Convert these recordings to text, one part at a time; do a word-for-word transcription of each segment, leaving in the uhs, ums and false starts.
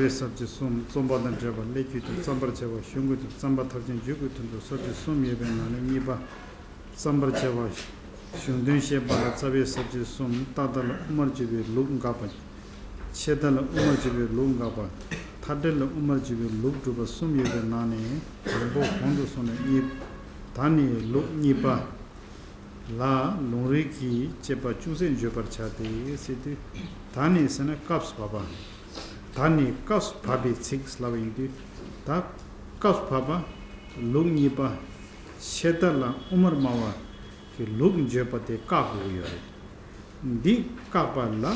རྩ་བའི་ས་བཅད་གསུམ། རྩོམ་པ་དང་འབྲེལ་བ་སླད་ཀྱི་དོན། བརྩམ་པར་བྱ་བ་གཞུང་གི་དོན། བརྩམ་པ་མཐར་ཕྱིན་བརྗོད་ཀྱི་དོན་དུ་ས་བཅད་གསུམ་ཡོད་པའི་ནང་ནས་གཉིས་པ། བརྩམ་པར་བྱ་བ་གཞུང་དོན་བཤད་པ་ལ་རྩ་བའི་ས་བཅད་གསུམ། རྟག་མཐའ་ལ་དབུ་མར་བརྗོད་པའི་ལུགས་འགག་པ། ཆད་མཐའ་ལ་དབུ་མར་བརྗོད་པའི་ལུགས་འགག་པ། མཐའ་འབྲེལ་ལ་དབུ་མར་བརྗོད་པའི་ལུགས་སྒྲུབ་པ་གསུམ་ཡོད་པའི་ནང་ནས་དང་པོ་གོང་དུ་སོང་ནས་གཉིས། ད་ནི་ལུགས་གཉིས་པ་ལ་ལུང་རིགས་ཀྱི་དཔྱད་པ་ཅུང་ཟད་བརྗོད་པར་བྱ་སྟེ་ཟེར་དུས། ད་ནི་ཟེར་ན་སྐབས་སུ་བབ་པ། ད་ནི་སྐབས་སུ་བབ་པའི་ཚིག་ལབ་པ་ཡིན་དུས། ད་སྐབས་སུ་བབ་པ་ལུགས་གཉིས་པ་ཆད་མཐའ་ལ་དབུ་མར་སྨྲ་བ་གི་ལུགས་བརྗོད་པ་དེ་བཀག་དགོས་ཀྱི་ཡོད་རེད། འདི་བཀག་པ་ལ་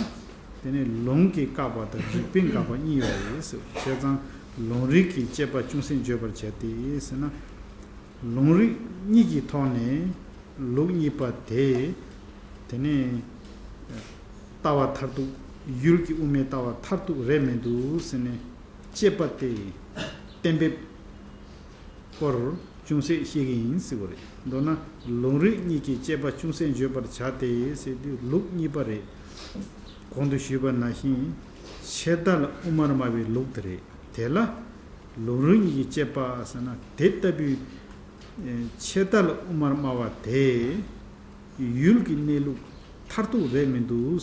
དེ་ནས་ལུང་གིས་བཀག་པ་དང་རིགས་པས་འགག་པ་གཉིས་ཡོད་རེད་ཟེར། བྱས་ཙང་ལུང་རིགས་ཀྱི་དཔྱད་པ་ཅུང་ཟད་བརྗོད་པར་བྱ་སྟེ་ཟེར་ན། ལུང་རིགས་གཉིས་ཀྱི་ཐོག་ནས་ལུགས་གཉིས་པ་དེ་དེ་ནས་ལྟ་བ་མཐར་ཐུག་ཡུལ་གྱི་དབུ་མའི་ལྟ་བ་མཐར་ཐུག་རེད་མི་འདུག་ཟེར་ནས་དཔྱད་པ་དེ་གཏན་འབེབས་སྐོར་ཅུང་ཟད་བཤད་ཀྱི་ཡིན་ཟེར་བ་རེད། མདོར་ན་ལུང་རིགས་གཉིས་ཀྱི་དཔྱད་པ་ཅུང་ཟད་བརྗོད་པར་བྱ་སྟེ་ཟེར་དུས་ལུགས་གཉིས་པ་རེད། གོང་དུ་ཞུས་པ་ནང་བཞིན་ཆད་མཐའ་ལ་དབུ་མར་སྨྲ་བའི་ལུགས་དེ་རེད། དེ་ལ་ལུང་རིགས་གཉིས་ཀྱི་དཔྱད་པ་ཟེར་ན་དེ་ལྟ་བུའི་ཆད་མཐའ་ལ་དབུ་མར་སྨྲ་བ་དེ་ཡུལ་གྱི་གནས་ལུགས་མཐར་ཐུག་རེད་མི་འདུག་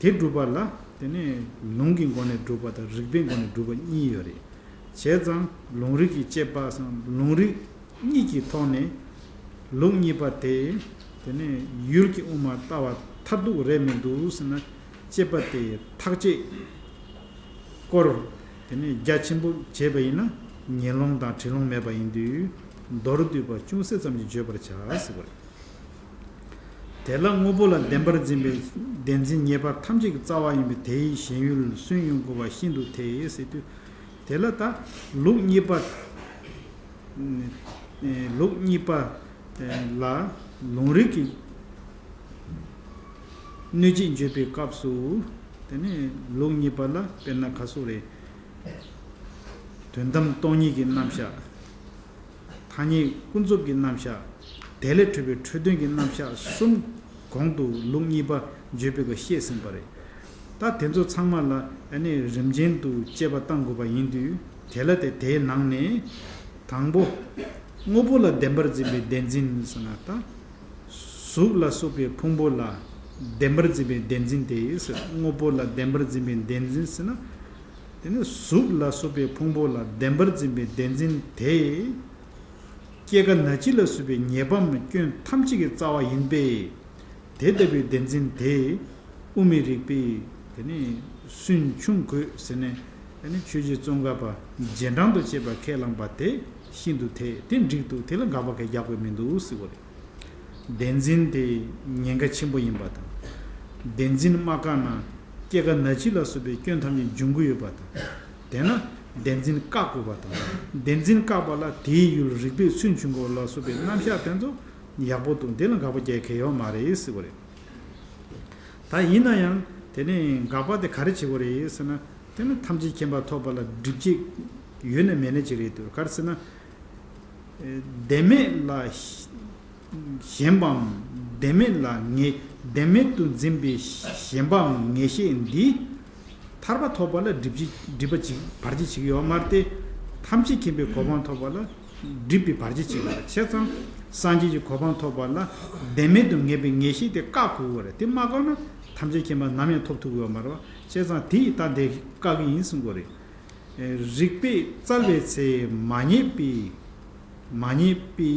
དེ་སྒྲུབ་པ་ལ་དེ་ནས་ལུང་གི་སྒོ་ནས་སྒྲུབ་པ་དང་རིགས་པའི་སྒོ་ནས་སྒྲུབ་པ་གཉིས་ཡོད་རེད། བྱས་ཙང་ལུང་རིགས་ཀྱི་དཔྱད་པ་སམ་ལུང་རིགས་གཉིས་ཀྱི་ཐོག་ནས་ལུགས་གཉིས་པ་དེ་དེ་ནས་ཡུལ་གྱི་དབུ་མ་ལྟ་བ་མཐར་ཐུག་རེད་མི་འདུག་ཟེར་ན། དཔྱད་པ་དེ་ཐག་བཅད་སྐོར་དེ་ནས་རྒྱ་ཆེན་པོ་བྱས་པ་ཡིན་ན་ཉན་ལུང་དང་འཁྲིལ་ལུང་མེད་པ་ཡིན་དུས་མདོར་བསྡུས་པ་ཅུང་ཟད་ཙམ་གྱིས་བརྗོད་པར་བྱ་ཟེར་བ་རེད། དེ་ལ་དངོས་པོ་ལ་བདེན་པར་འཛིན་པའི་བདེན་འཛིན་ཉེས་པ་ཐམས་ཅད་ཀྱི་རྩ་བ་ཡིན་པས་དེའི་ཞེན་ཡུལ་སུན་དབྱུང་དགོས་པ་ཤིན་ཏུ་ཐལ་ཟེར་དུས། དེ་ལ་ད་ལུགས་གཉིས་པ། ལུགས་གཉིས་པ་ལ་ལུང་རིགས་ཀྱི་གནོད་བྱེད་བརྗོད་པའི་སྐབས་སུ། དེ་ནས་ལུགས་གཉིས་པ་ལ་དཔེར་ན་ག་སོགས་རེད། དོན་དམ་སྟོང་ཉིད་ཀྱི་རྣམ་གཞག་ཐ་སྙད་ཀུན་རྫོབ་ཀྱི་རྣམ་གཞག་དེ་ལས་འཕྲོས་པའི་འཕྲོས་དོན་གྱི་རྣམ་གཞག་གསུམ་གོང་དུ་ལུགས་གཉིས་པ་བརྗོད་པའི་སྐབས་བཤད་ཟིན་པ་རེད། ད་དེ་ཚོ་ཚང་མ་ལ་ཨ་ནི་རིམ་ཅན་དུ་དཔྱད་པ་གཏང་དགོས་པ་ཡིན་དུས། དེ་ལ་དེ་དེའི་ནང་ནས་དང་པོ། དངོས་པོ་ལ་བདེན་པར་འཛིན་པའི་བདེན་འཛིན་ཟེར་ན་ད། གཟུགས་ལ་སོགས་པའི་ཕུང་པོ་ལ་བདེན་པར་འཛིན་པའི་བདེན་འཛིན་དེ་ཟེར། དངོས་པོ་ལ་བདེན་པར་འཛིན་པའི་བདེན་འཛིན་ཟེར་ན། དེ་ནི་གཟུགས་ལ་སོགས་པའི་ཕུང་པོ་ལ་བདེན་པར་འཛིན་པའི་བདེན་འཛིན་དེ། སྐྱེ་རྒ་ན་འཆི་ལ་སོགས་པའི་ཉེས་པའམ་སྐྱོན་ཐམས་ཅད་ཀྱི་རྩ་བ་ཡིན་པས། དེ་ལྟ་བུའི་བདེན་འཛིན་དེ་དབུ་མའི་རིགས་པས་དེ་ནི་སུན་ཕྱུང་དགོས་ཟེར་ནས། དེ་ནི་ཆོས་རྗེ་ཙོང་ཁ་པ་རྗེས་འབྲང་དུ་བྱས་པ་ཁས་བླངས་པ་དེ་ཤིན་ཏུ་འཐད། དེ་འགྲིག་འདུག་དེ་ལ་དགག་པ་གང་རྒྱག་དགོས་མི་འདུག་ཟེར་བ་རེད། བདེན་འཛིན་དེ་ཉེན་ཁ་ཆེན་པོ་ཡིན་པ་དང་། བདེན་འཛིན་མ་བཀག་ན་སྐྱེ་རྒ་ན་འཆི་ལ་སོགས་པའི་སྐྱོན་ཐམས་ཅད་འབྱུང་གི་ཡོད་པ་དང་། དེས་ན་བདེན་འཛིན་བཀག་དགོས་པ་དང་། བདེན་འཛིན་བཀག་པ་ལ་དེའི་ཡུལ་རིགས་པས་སུན་ཕྱུང་དགོས་ལ་སོགས་པའི་རྣམ་གཞག་དེ་ཚོ་ཡག་པོ་འདུག་དེ་ལ་དགག་པ་རྒྱག་མཁན་ཡོད་མ་རེད་ཟེར་བ་རེད། ད་ཡིན་ན་ཡང་དེ་ནས་དགག་པ་དེ་ག་རེ་བྱེད་དགོས་རེད་ཟེར་ན། དེ་ནི་ཐམས་ཅད་མཁྱེན་པ་ཐོབ་པ་ལ་སྒྲིབ་བྱེད་ཡོད་ན་མེད་ན་ཅིག་རེད་འདུག་ག་རེ་ཟེར་ན། བདེན་མེད་ལ་ཞེན་པའམ་བདེན་མེད་ལ་ངེས་བདེན་མེད་དུ་འཛིན་པའི་ཞེན་པའམ་ངེས་ཤེས་འདིས་ཐར་པ་ཐོབ་པ་ལ་སྒྲིབ་བྱེད་སྒྲིབ་པ་ཅིག་བར་ཆད་བྱེད་ཀྱི་ཡོད་མ་རེད་དེ། ཐམས་ཅད་མཁྱེན་པའི་གོ་འཕང་ཐོབ་པ་ལ་སྒྲིབ་པའི་བར་ཆད་བྱེད་ཀྱི་ཡོད་རེད། བྱས་ཙང་སངས་རྒྱས་ཀྱི་གོ་འཕང་ཐོབ་པ་ལ་བདེན་མེད་དུ་ངེས་པའི་ངེས་ཤེས་དེ་བཀག་དགོས་ཀྱི་ཡོད་རེད། དེ་མ་བཀག་ན་ཐམས་ཅད་མཁྱེན་པ་ནམ་ཡང་ཐོབ་ཐུབ་ཀྱི་ཡོད་མ་རེད་བ། བྱས་ཙང་དེ་ཡིས་ད་དེ་བཀག་གི་ཡིན་གསུང་གི་ཡོད་རེད། རིགས་པས་བཙལ་བའི་ཚེ་མ་རྙེད་པའི། མ་རྙེད་པའི་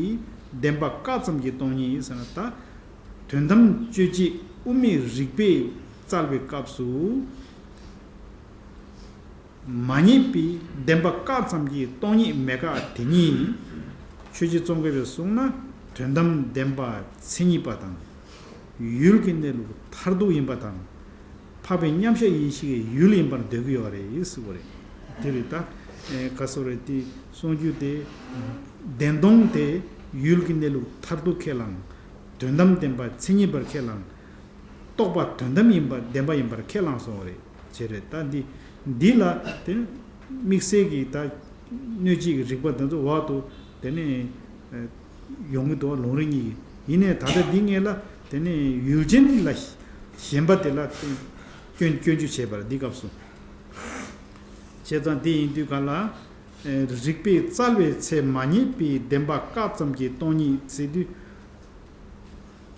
བདེན་པ་བཀག་ཙམ་གྱི་སྟོང་ཉིད་ཟེར་ན། ད་དོན་དམ་དཔྱོད་བྱེད་དབུ་མའི་རིགས་པས་བཙལ་བའི་སྐབས་སུ། མ་རྙེད་པའི་བདེན་པ་བཀག་ཙམ་གྱི་སྟོང་ཉིད་མེད་དཀའ་དེ་ཉིད། ཆོས་རྗེ་ཙོང་ཁ་པས་གསུངས་ན་དོན་དམ་བདེན་པ་མཚན་ཉིད་པ་དང་། ཡུལ་གྱི་གནས་ལུགས་མཐར་ཐུག་ཡིན་པ་དང་། འཕགས་པའི་མཉམ་གཞག་ཡེ་ཤེས་ཀྱི་ཡུལ་ཡིན་པར་འདོད་ཀྱི་ཡོད་རེད་ཟེར་བ་རེད། དེ་རེད་ད། ཨེ་ག་སོགས་རེད་དེ་གསུང་རྒྱུ་དེ། བདེན་སྟོང་དེ་ཡུལ་གྱི་གནས་ལུགས་མཐར་ཐུག་ཁས་བླངས། དོན་དམ་བདེན་པ་མཚན་ཉིད་པར་ཁས་བླངས། རྟོགས་པ་དོན་དམ་ཡིན་པ་བདེན་པ་ཡིན་པར་ཁས་བླངས་སོང་བ་རེད། བྱས་རེད་ད་འདི། འདི་ལ་དེ་དམིགས་བསལ་གྱི་ད་གནོད་བྱེད་ཀྱི་རིགས་པ་དེ་ཚོ་འོག་ཏུ་དེ་ནས་ཡོང་གི་འདུག་ལུང་རིགས་གཉིས་ཀྱི། ཡིན་ནའི་ད་ལྟ་འདི་སྔོན་ལ་དེ་ནས་ཡུལ་ཅན་ལ་ཞེན་པ་དེ་ལ་སྐྱོན་སྐྱོན་བརྗོད་བྱས་པ་རེད་འདི་སྐབས་སུ། བྱས་ཙང་དེ་ཡིན་དུས་ག་ལ། རིགས་པས་རྩལ་བའི་ཚད་མ་རྙེད་པའི་བདེན་པ་བཀག་ཙམ་གྱི་སྟོང་ཉིད་ཟེར་དུས།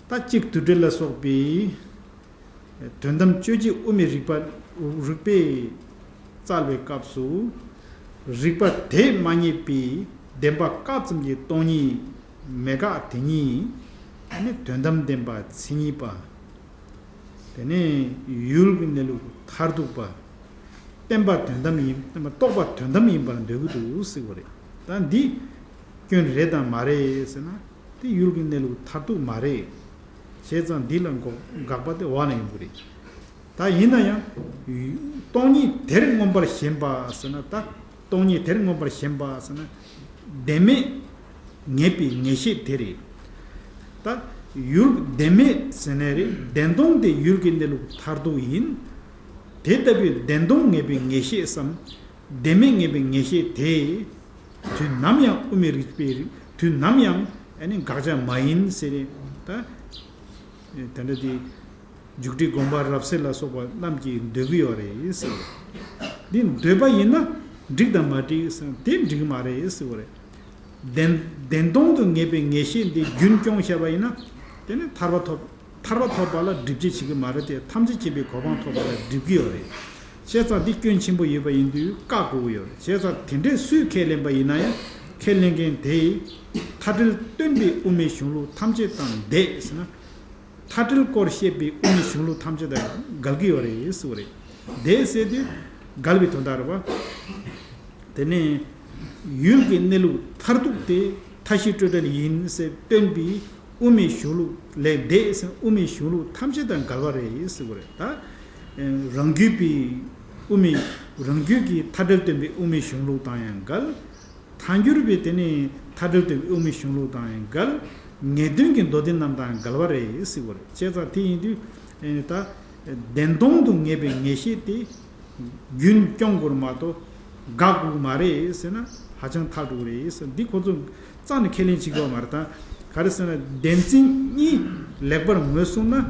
ད་གཅིག་དུ་འབྲེལ་ལ་སོགས་པའི་དོན་དམ་དཔྱོད་བྱེད་དབུ་མའི་རིགས་པ། རིགས་པས་རྩལ་བའི་སྐབས་སུ། རིགས་པ་དེས་མ་རྙེད་པའི་བདེན་པ་བཀག་ཙམ་གྱི་སྟོང་ཉིད་མེད་དགག་དེ་ཉིད་ནི་དོན་དམ་བདེན་པ་མཚན་ཉིད་པ། དེ་ནས་ཡུལ་གྱི་གནས་ལུགས་མཐར་ཐུག་པ། བརྟེན་པ་དོན་དམ་ཡིན། རྟོགས་པ་དོན་དམ་ཡིན་པར་འདོད་ཀྱི་འདུག་ཟེར་བ་རེད། ད་འདི་སྐྱོན་རེད་དམ་མ་རེད་ཟེར་ན། དེ་ཡུལ་གྱི་གནས་ལུགས་མཐར་ཐུག་མ་རེད། བྱས་ཙང་འདི་ལ་འགོག་དགག་པ་དེ་འོག་ན་ཡོང་གི་རེད། ད་ཡིན་ན་ཡང་། སྟོང་ཉིད་དེར་མངོན་པར་ཞེན་པ་ཟེར་ན། ད་སྟོང་ཉིད་དེར་མངོན་པར་ཞེན་པ་ཟེར་ན། བདེན་མེད་ངེས་པའི་ངེས་ཤེས་དེ་རེད། ད་ཡུལ་བདེན་མེད་ཟེར་ནའི་རེད། བདེན་སྟོང་དེ་ཡུལ་གྱི་གནས་ལུགས་མཐར་ཐུག་ཡིན། དེ་ལྟ་བུའི་བདེན་སྟོང་ངེས་པའི་ངེས་ཤེས་སམ། བདེན་མེད་ངེས་པའི་ངེས་ཤེས་དེ། དུས་ནམ་ཡང་དབུ་མའི་རིགས་པའི་རིགས། དུས་ནམ་ཡང་ཨ་ནི་དགག་བྱ་མ་ཡིན་ཟེར་རེད། ད་དེ་འདྲ་དེ། མཇུག་སྒྲིལ་དགོངས་པ་རབ་གསལ་ལ་སོགས་པ་རྣམས་ཀྱིས་འདོད་ཀྱི་ཡོད་རེད་ཟེར། འདི་འདོད་པ་ཡིན་ན་འགྲིག་དང་མ་འགྲིག་ཟེར་ན། དེ་འགྲིག་གི་མ་རེད་ཟེར་བ་རེད། བདེན། བདེན་སྟོང་དུ་ངེས་པའི་ངེས་ཤེས་འདི་རྒྱུན་སྐྱོང་བྱས་པ་ཡིན་ན། དེ་ནི་ཐར་པ་ཐོབ། ཐར་པ་ཐོབ་པ་ལ་སྒྲིབ་བྱེད་བྱེད་ཀྱི་མ་རེད་དེ། ཐམས་ཅད་མཁྱེན་པའི་གོ་འཕང་ཐོབ་པ་ལ་སྒྲིབ་ཀྱི་ཡོད་རེད། བྱས་ཙང་འདི་སྐྱོན་ཆེན་པོ་ཡོད་པ་ཡིན་དུས་བཀག་དགོས་ཀྱི་ཡོད་རེད། བྱས་ཙང་དེ་འདྲས་སུས་ཁས་ལེན་པ་ཡིན་ན་ཡང་། ཁས་ལེན་མཁན་དེས་མཐའ་བྲལ་སྟོན་པའི་དབུ་མའི་གཞུང་ལུགས་ཐམས་ཅད་དང་འདས་ཟེར་ན། མཐའ་བྲལ་སྐོར་བཤད་པའི་དབུ་མའི་གཞུང་ལུགས་ཐམས་ཅད་དང་འགལ་གྱི་ཡོད་རེད་ཟེར་བ་རེད། དེ་ཟེར་དུས་འགལ་བའི་དོན་དག་རེད་པ། དེ་ནས་ཡུལ་གྱི་གནས་ལུགས་མཐར་ཐུག་དེ་མཐའ་བཞི་སྤྲོས་བྲལ་ཡིན་ཟེར་སྟོན་པའི་དབུ་མའི་གཞུང་ལུགས་ལས་འདས་ཟེར། དབུ་མའི་གཞུང་ལུགས་ཐམས་ཅད་དང་འགལ་བ་རེད་ཟེར་བ་རེད། ད་རང་རྒྱུད་པའི་དབུ་མའི། རང་རྒྱུད་ཀྱི་མཐའ་བྲལ་སྟོན་པའི་དབུ་མའི་གཞུང་ལུགས་དང་ཡང་འགལ། ཐལ་འགྱུར་བའི་དེ་ནི་མཐའ་བྲལ་སྟོན་པའི་དབུ་མའི་གཞུང་ལུགས་དང་ཡང་འགལ། ངེས་དོན་གྱི་མདོ་སྡེ་རྣམས་དང་འགལ་བ་རེད་ཟེར་བ་རེད། བྱས་ཙང་དེ་ཡིན་དུས། ཨེ་ནི་ད་བདེན་སྟོང་དུ་ངེས་པའི་ངེས་ཤེས་དེ་རྒྱུན་སྐྱོང་དགོས་མ་གཏོགས་དགག་དགོས་མ་རེད་ཟེར་ན་ཧ་ཅང་ཐལ་འགྲོ་གི་རེད་ཟེར། འདི་ཁོ་ཚོ་རྩ་ནས་ཁས་ལེན་བྱེད་དགོས་མ་རེད། ད་ག་རེ་ཟེར་ན། བདེན་འཛིན་གཉིས་ལེགས་པར་ངོས་བཟུང་ན་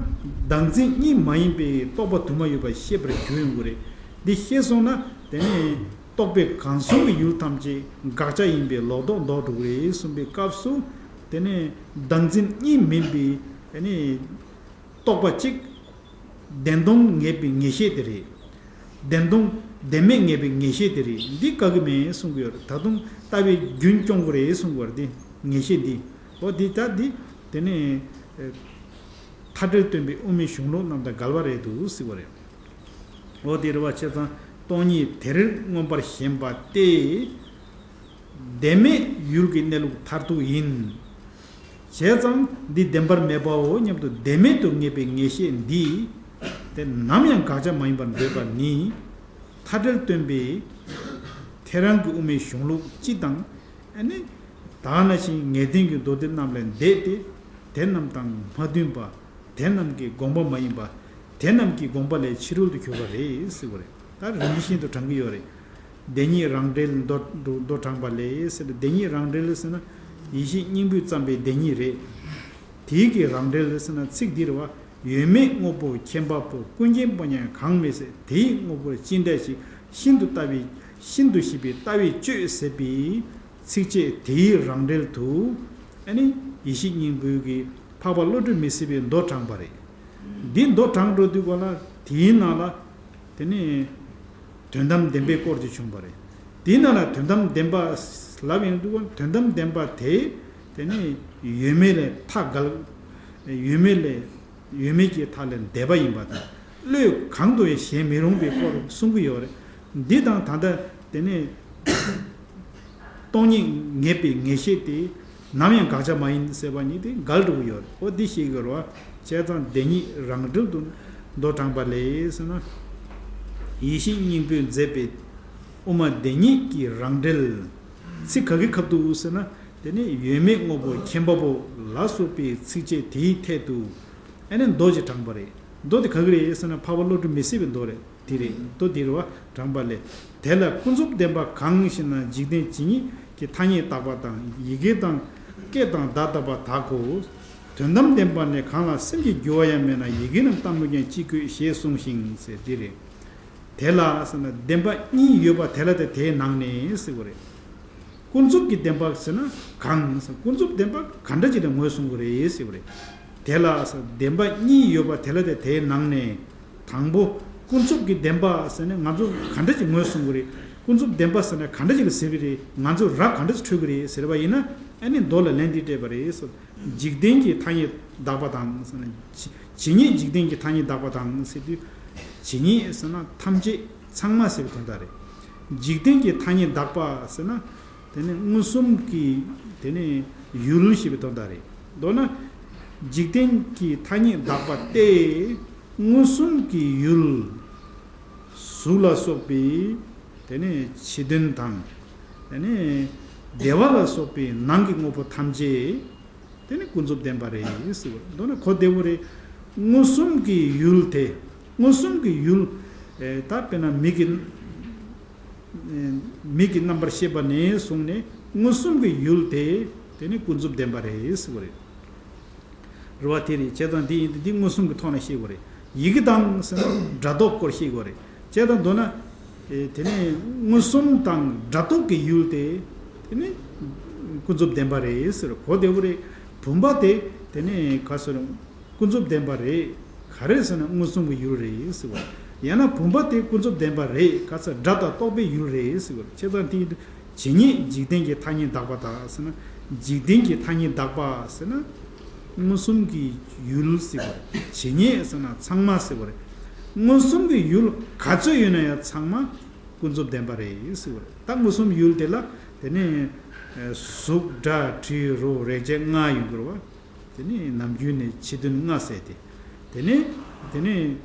བདག་འཛིན་གཉིས་མ་ཡིན་པའི་རྟོག་པ་དུ་མ་ཡོད་པ་ཤེས་པར་འགྱུར་ཡོང་གི་རེད། འདི་ཤེས་སོང་ན་དེ་ནི། རྟོག་པས་གང་གསུངས་པའི་ཡུལ་ཐམས་ཅད་དགག་བྱ་ཡིན་པའི་ལོག་རྟོག་ལྡོག་འགྲོ་གི་རེད་གསུངས་པའི་སྐབས་སུ། དེ་ནས་བདག་འཛིན་གཉིས་མིན་པའི་དེ་ནས་རྟོག་པ་གཅིག། བདེན་སྟོང་ངེས་པའི་ངེས་ཤེས་དེ་རེད། བདེན་སྟོང་། བདེན་མེད་ངེས་པའི་ངེས་ཤེས་དེ་རེད། འདི་དགག་གི་མེད་གསུང་གི་ཡོད་རེད། ད་དུང་ལྟ་བའི་རྒྱུན་སྐྱོང་དགོས་རེད་གསུང་གི་ཡོད་རེད། དེ་ངེས་ཤེས་འདི། འོ་འདི་ལྟ་འདི། དེ་ནས་མཐའ་བྲལ་སྟོན་པའི་དབུ་མའི་གཞུང་ལུགས་རྣམས་དང་འགལ་བ་རེད་འདུག་ཟེར་བ་རེད། འོ་དེ་རེད་པ། བྱས་ཙང་སྟོང་ཉིད་དེར་མངོན་པར་ཞེན་པ་སྟེ། བདེན་མེད་ཡུལ་གྱི་གནས་ལུགས་མཐར་ཐུག་ཡིན། བྱས་ཙང་འདི་བདེན་པར་མེད་པའོ་སྙམ་དུ་བདེན་མེད་དུ་ངེས་པའི་ངེས་ཤེས་འདི་དེ་ནམ་ཡང་དགག་བྱ་མ་ཡིན་པར་འདོད་པ་ནི། མཐའ་བྲལ་སྟོན་པའི་ཐལ་རང་གི་དབུ་མའི་གཞུང་ལུགས་སྤྱི་དང་། ཨ་ནི། ད་ག་ནང་བཞིན་ངེས་དོན་གྱི་མདོ་སྡེ་རྣམས་ལས་འདས་ཏེ། དེ་རྣམས་དང་མ་མཐུན་པ། དེ་རྣམས་ཀྱི་དགོངས་པ་མ་ཡིན་པ། དེ་རྣམས་ཀྱི་དགོངས་པ་ལས་ཕྱི་རོལ་དུ་གྱུར་པ་རེད་ཟེར་བ་རེད། ད་རིམ་གྱིས་ཤིན་ཏུ་དྲངས་ཀྱི་ཡོད་རེད། བདེན་གཉིས་རང་འགྲེལ་མདོ་མདོ་དྲངས་པ་ལས་ཟེར། བདེན་གཉིས་རང་འགྲེལ་ཟེར་ན་ཡེ་ཤེས་སྙིང་པོས་བརྩམས་པའི་བདེན་གཉིས་རེད། དེའི་གི་རང་འགྲེལ་ཟེར་ན་ཚིག་འདི་རེད་པ། ཡོད་མེད་དངོས་པོ་མཁྱེན་པ་པོ། ཀུན་མཁྱེན་པོ་ཉིད་གང་མེད་ཟེར། དེ་ཡི་དངོས་པོར་ཅི་འདྲ་ཞིག། ཤིན་ཏུ་ལྟ་བའི། ཤིན་ཏུ་ཞིབ་པའི་ལྟ་བས་དཔྱོད་ཟེར་བའི་ཚིགས་བཅད་དེའི་རང་འགྲེལ་དུ། ཨ་ནི་ཡེ་ཤེས་སྙིང་པོའི་གི་འཕགས་པ་བློ་གྲོས་མི་ཟད་པའི་མདོ་དྲངས་པ་རེད། འདི་མདོ་དྲངས་འགྲོ་དུས་ག་ལ་དེའི་ནང་ལ། དེ་ནས་དོན་དམ་བདེན་པའི་སྐོར་གྱི་བྱུང་བ་རེད། དེའི་ནང་ལ་དོན་དམ་བདེན་པ་ལབ་ཡོང་དུས་ག་དོན་དམ་བདེན་པ་དེ། དེ་ནས་ཡོད་མེད་ལས་མཐའ་འགལ། ཡོད་མེད་ལས། ཡོད་མེད་ཀྱི་མཐའ་ལས་འདས་པ་ཡིན་པ་དང་། བློས་གང་དུ་ཡང་གཞལ་མི་རུང་བའི་སྐོར་གསུང་གི་ཡོད་རེད། འདི་དང་ད་ལྟ་དེ་ནས་སྟོང་ཉིད་ངེས་པའི་ངེས་ཤེས་དེ་ནམ་ཡང་དགག་བྱ་མ་ཡིན་ཟེར་བ་ཉིད་དེ་འགལ་འགྲོ་གི་ཡོད་རེད། འོ་འདི་ཤེས་དགོས་རེད་པ། བྱས་ཙང་བདེན་གཉིས་རང་འགྲེལ་དུ་མདོ་དྲངས་པ་ལས་ཟེར་ན། ཡེ་ཤེས་སྙིང་པོས་མཛད་པའི་དབུ་མ་བདེན་གཉིས་ཀྱི་རང་འགྲེལ། ཚིག་ག་གི་ཁ་ཐུག་ཟེར་ན། དེ་ནས་ཡོད་མེད་དངོས་པོ་མཁྱེན་པ་པོ་ལ་སོགས་པའི་ཚིགས་བཅད་དེའི་ཐད་དུ། ཨ་ནི་མདོ་ཅིག་དྲངས་པ་རེད། མདོ་དེ་ག་གི་རེད་ཟེར་ན་འཕགས་པ་བློ་གྲོས་མི་ཟད་པའི་མདོ་རེད། དེ་རེད། མདོ་དེ་རེད་པ། དྲངས་པ་ལས། དེ་ལ་ཀུན་རྫོབ་བདེན་པ་གང་ཞེ་ན། འཇིག་རྟེན་ཇི་སྙེད་ཀྱི་ཐ་སྙད་བཏགས་པ་དང་། ཡི་གེ་དང་སྐད་དང་བརྡ་བཏགས་པ་དག་གོ། དོན་དམ་བདེན་པ་ནི་གང་ལ་སེམས་ཀྱི་རྒྱུ་བ་ཡང་མེད་ན། ཡི་གེ་རྣམས་བཏགས་ནོ་ཀྱང་ཅི་དགོས་ཞེས་གསུངས་ཤིང་ཟེར། འདི་རེད། དེ་ལ་ཟེར་ན་བདེན་པ་གཉིས་ཡོད་པ་དེ་ལ་དེ་དེའི་ནང་ནས་ཟེར་བ་རེད། ཀུན་རྫོབ་ཀྱི་བདེན་པ་ཟེར་ན་གང་ཟེར། ཀུན་རྫོབ་བདེན་པ་ག་འདྲ་ཅིག་ལ་ངོས་བཟུང་གི་རེད་ཟེར་བ་རེད། དེ་ལ་ཟེར་བདེན་པ་གཉིས་ཡོད་པ་དེ་ལ་དེ་དེའི་ནང་ནས། དང་པོ། ཀུན་རྫོབ་ཀྱི་བདེན་པ་ཟེར་ནས་ང་ཚོ་ག་འདྲ་ཅིག་ངོས་བཟུང་གི་རེད། ཀུན་རྫོབ་བདེན་པ་ཟེར་ན་ག་འདྲ་ཅིག་ལ་ཟེར་གི་རེད། ང་ཚོ་ར་ག་འདྲ་ཅིག་འཕྲོད་གི་རེད་ཟེར་བ་ཡིན་ན། ཨ་ནི་མདོ་ལ་ལན་འདི་སྤྲད་པ་རེད་ཟེར། འཇིག་རྟེན་གྱི་ཐ་སྙད་དག་པ་དང་ཟེར་ན། ཇི་ཇི་སྙེད་འཇིག་རྟེན་གྱི་ཐ་སྙད་དག་པ་དང་ཟེར་དུས། ཇི་སྙེད་ཟེར་ན་ཐམས་ཅད་ཚང་མ་ཟེར་བའི་དོན་དག་རེད། འཇིག་རྟེན་གྱི་ཐ་སྙད་དག་པ་ཟེར་ན། དེ་ནི་མངོན་སུམ་གྱི་དེ་ནི་ཡུལ་ཞེས་པའི་དོན་དག་རེད། མདོར་ན། འཇིག་རྟེན་གྱི་ཐ་སྙད་དག་པ་སྟེ། མངོན་སུམ་གྱི་ཡུལ། གཟུགས་ལ་སོགས་པའི་དེ་ནི་ཕྱི་དོན་དང་། དེ་ནི་བདེ་བ་ལ་སོགས་པའི་ནང་གི་དངོས་པོ་ཐམས་ཅད། དེ་ནི་ཀུན་རྫོབ་བདེན་པ་རེད་ཟེར་བ། མདོར་ན་གོ་བདེ་བོ་རེད། མངོན་སུམ་གྱི་ཡུལ་དེ། མངོན་སུམ་གྱི་ཡུལ། ཨེ། ད་དཔེར་ན་མིག་གི། ཨེ། མིག་གི་རྣམ་པར་ཤེས་པ་ནས་བཟུང་ནས་མངོན་སུམ་གྱི་ཡུལ་དེ། དེ་ནི་ཀུན་རྫོབ་བདེན་པ་རེད་ཟེར་བ་རེད། རེད་བ། དེ་རེད། བྱས་ཙང་འདི་ཡིན་དུས་འདི་མངོན་སུམ་གྱི་ཐོག་ནས་ཤེས་དགོས་རེད། ཡི་གེ་དང་ཟེར་ན་སྒྲ་རྟོག་སྐོར་ཤེས་དགོས་རེད། བྱས་ཙང་མདོར་ན། ཨེ། དེ་ནས་མངོན་སུམ་དང་སྒྲ་རྟོག་གི་ཡུལ་དེ། དེ་ནས་ཀུན་རྫོབ་བདེན་པ་རེད་ཟེར། གོ་བདེ་བོ་རེད། བུམ་པ་དེ། དེ་ནས་ག་ཟེར། ཀུན་རྫོབ་བདེན་པ་རེད། ག་རེ་ཟེར་ན་མངོན་སུམ་གྱི་ཡུལ་རེད་ཟེར་བ། ཡང་ན་བུམ་པ་དེ་ཀུན་རྫོབ་བདེན་པ་རེད། ག་ཟེར། སྒྲ་དང་རྟོག་པའི་ཡུལ་རེད་ཟེར་བ། བྱས་ཙང་དེ་ཡིན་དུས། ཇི་སྙེད་འཇིག་རྟེན་གྱི་ཐ་སྙད་དག་པ་དག་ཟེར་ན། འཇིག་རྟེན་གྱི་ཐ་སྙད་དག་པ་ཟེར་ན། མངོན་སུམ་གྱི་ཡུལ་ཟེར་བ་རེད། ཇི་སྙེད་ཟེར་ན་ཚང་མ་ཟེར་བ་རེད། མངོན་སུམ་གྱི་ཡུལ་ག་ཚོད་ཡོད་ན་ཡང་ཚང་མ་ཀུན་རྫོབ་བདེན་པ་རེད་ཟེར་བ་རེད། ད་མངོན་སུམ་ཡུལ་དེ་ལ། དེ་ནས་གཟུགས་སྒྲ་དྲི་རོ་རེག་བྱ་ལྔ་ཡོང་གི་རེད་བ། དེ་ནས་ནམ་རྒྱུན་ནས་ཕྱི་དོན་ལྔ་ཟེར་ཏེ། དེ་ནས། དེ་ནས་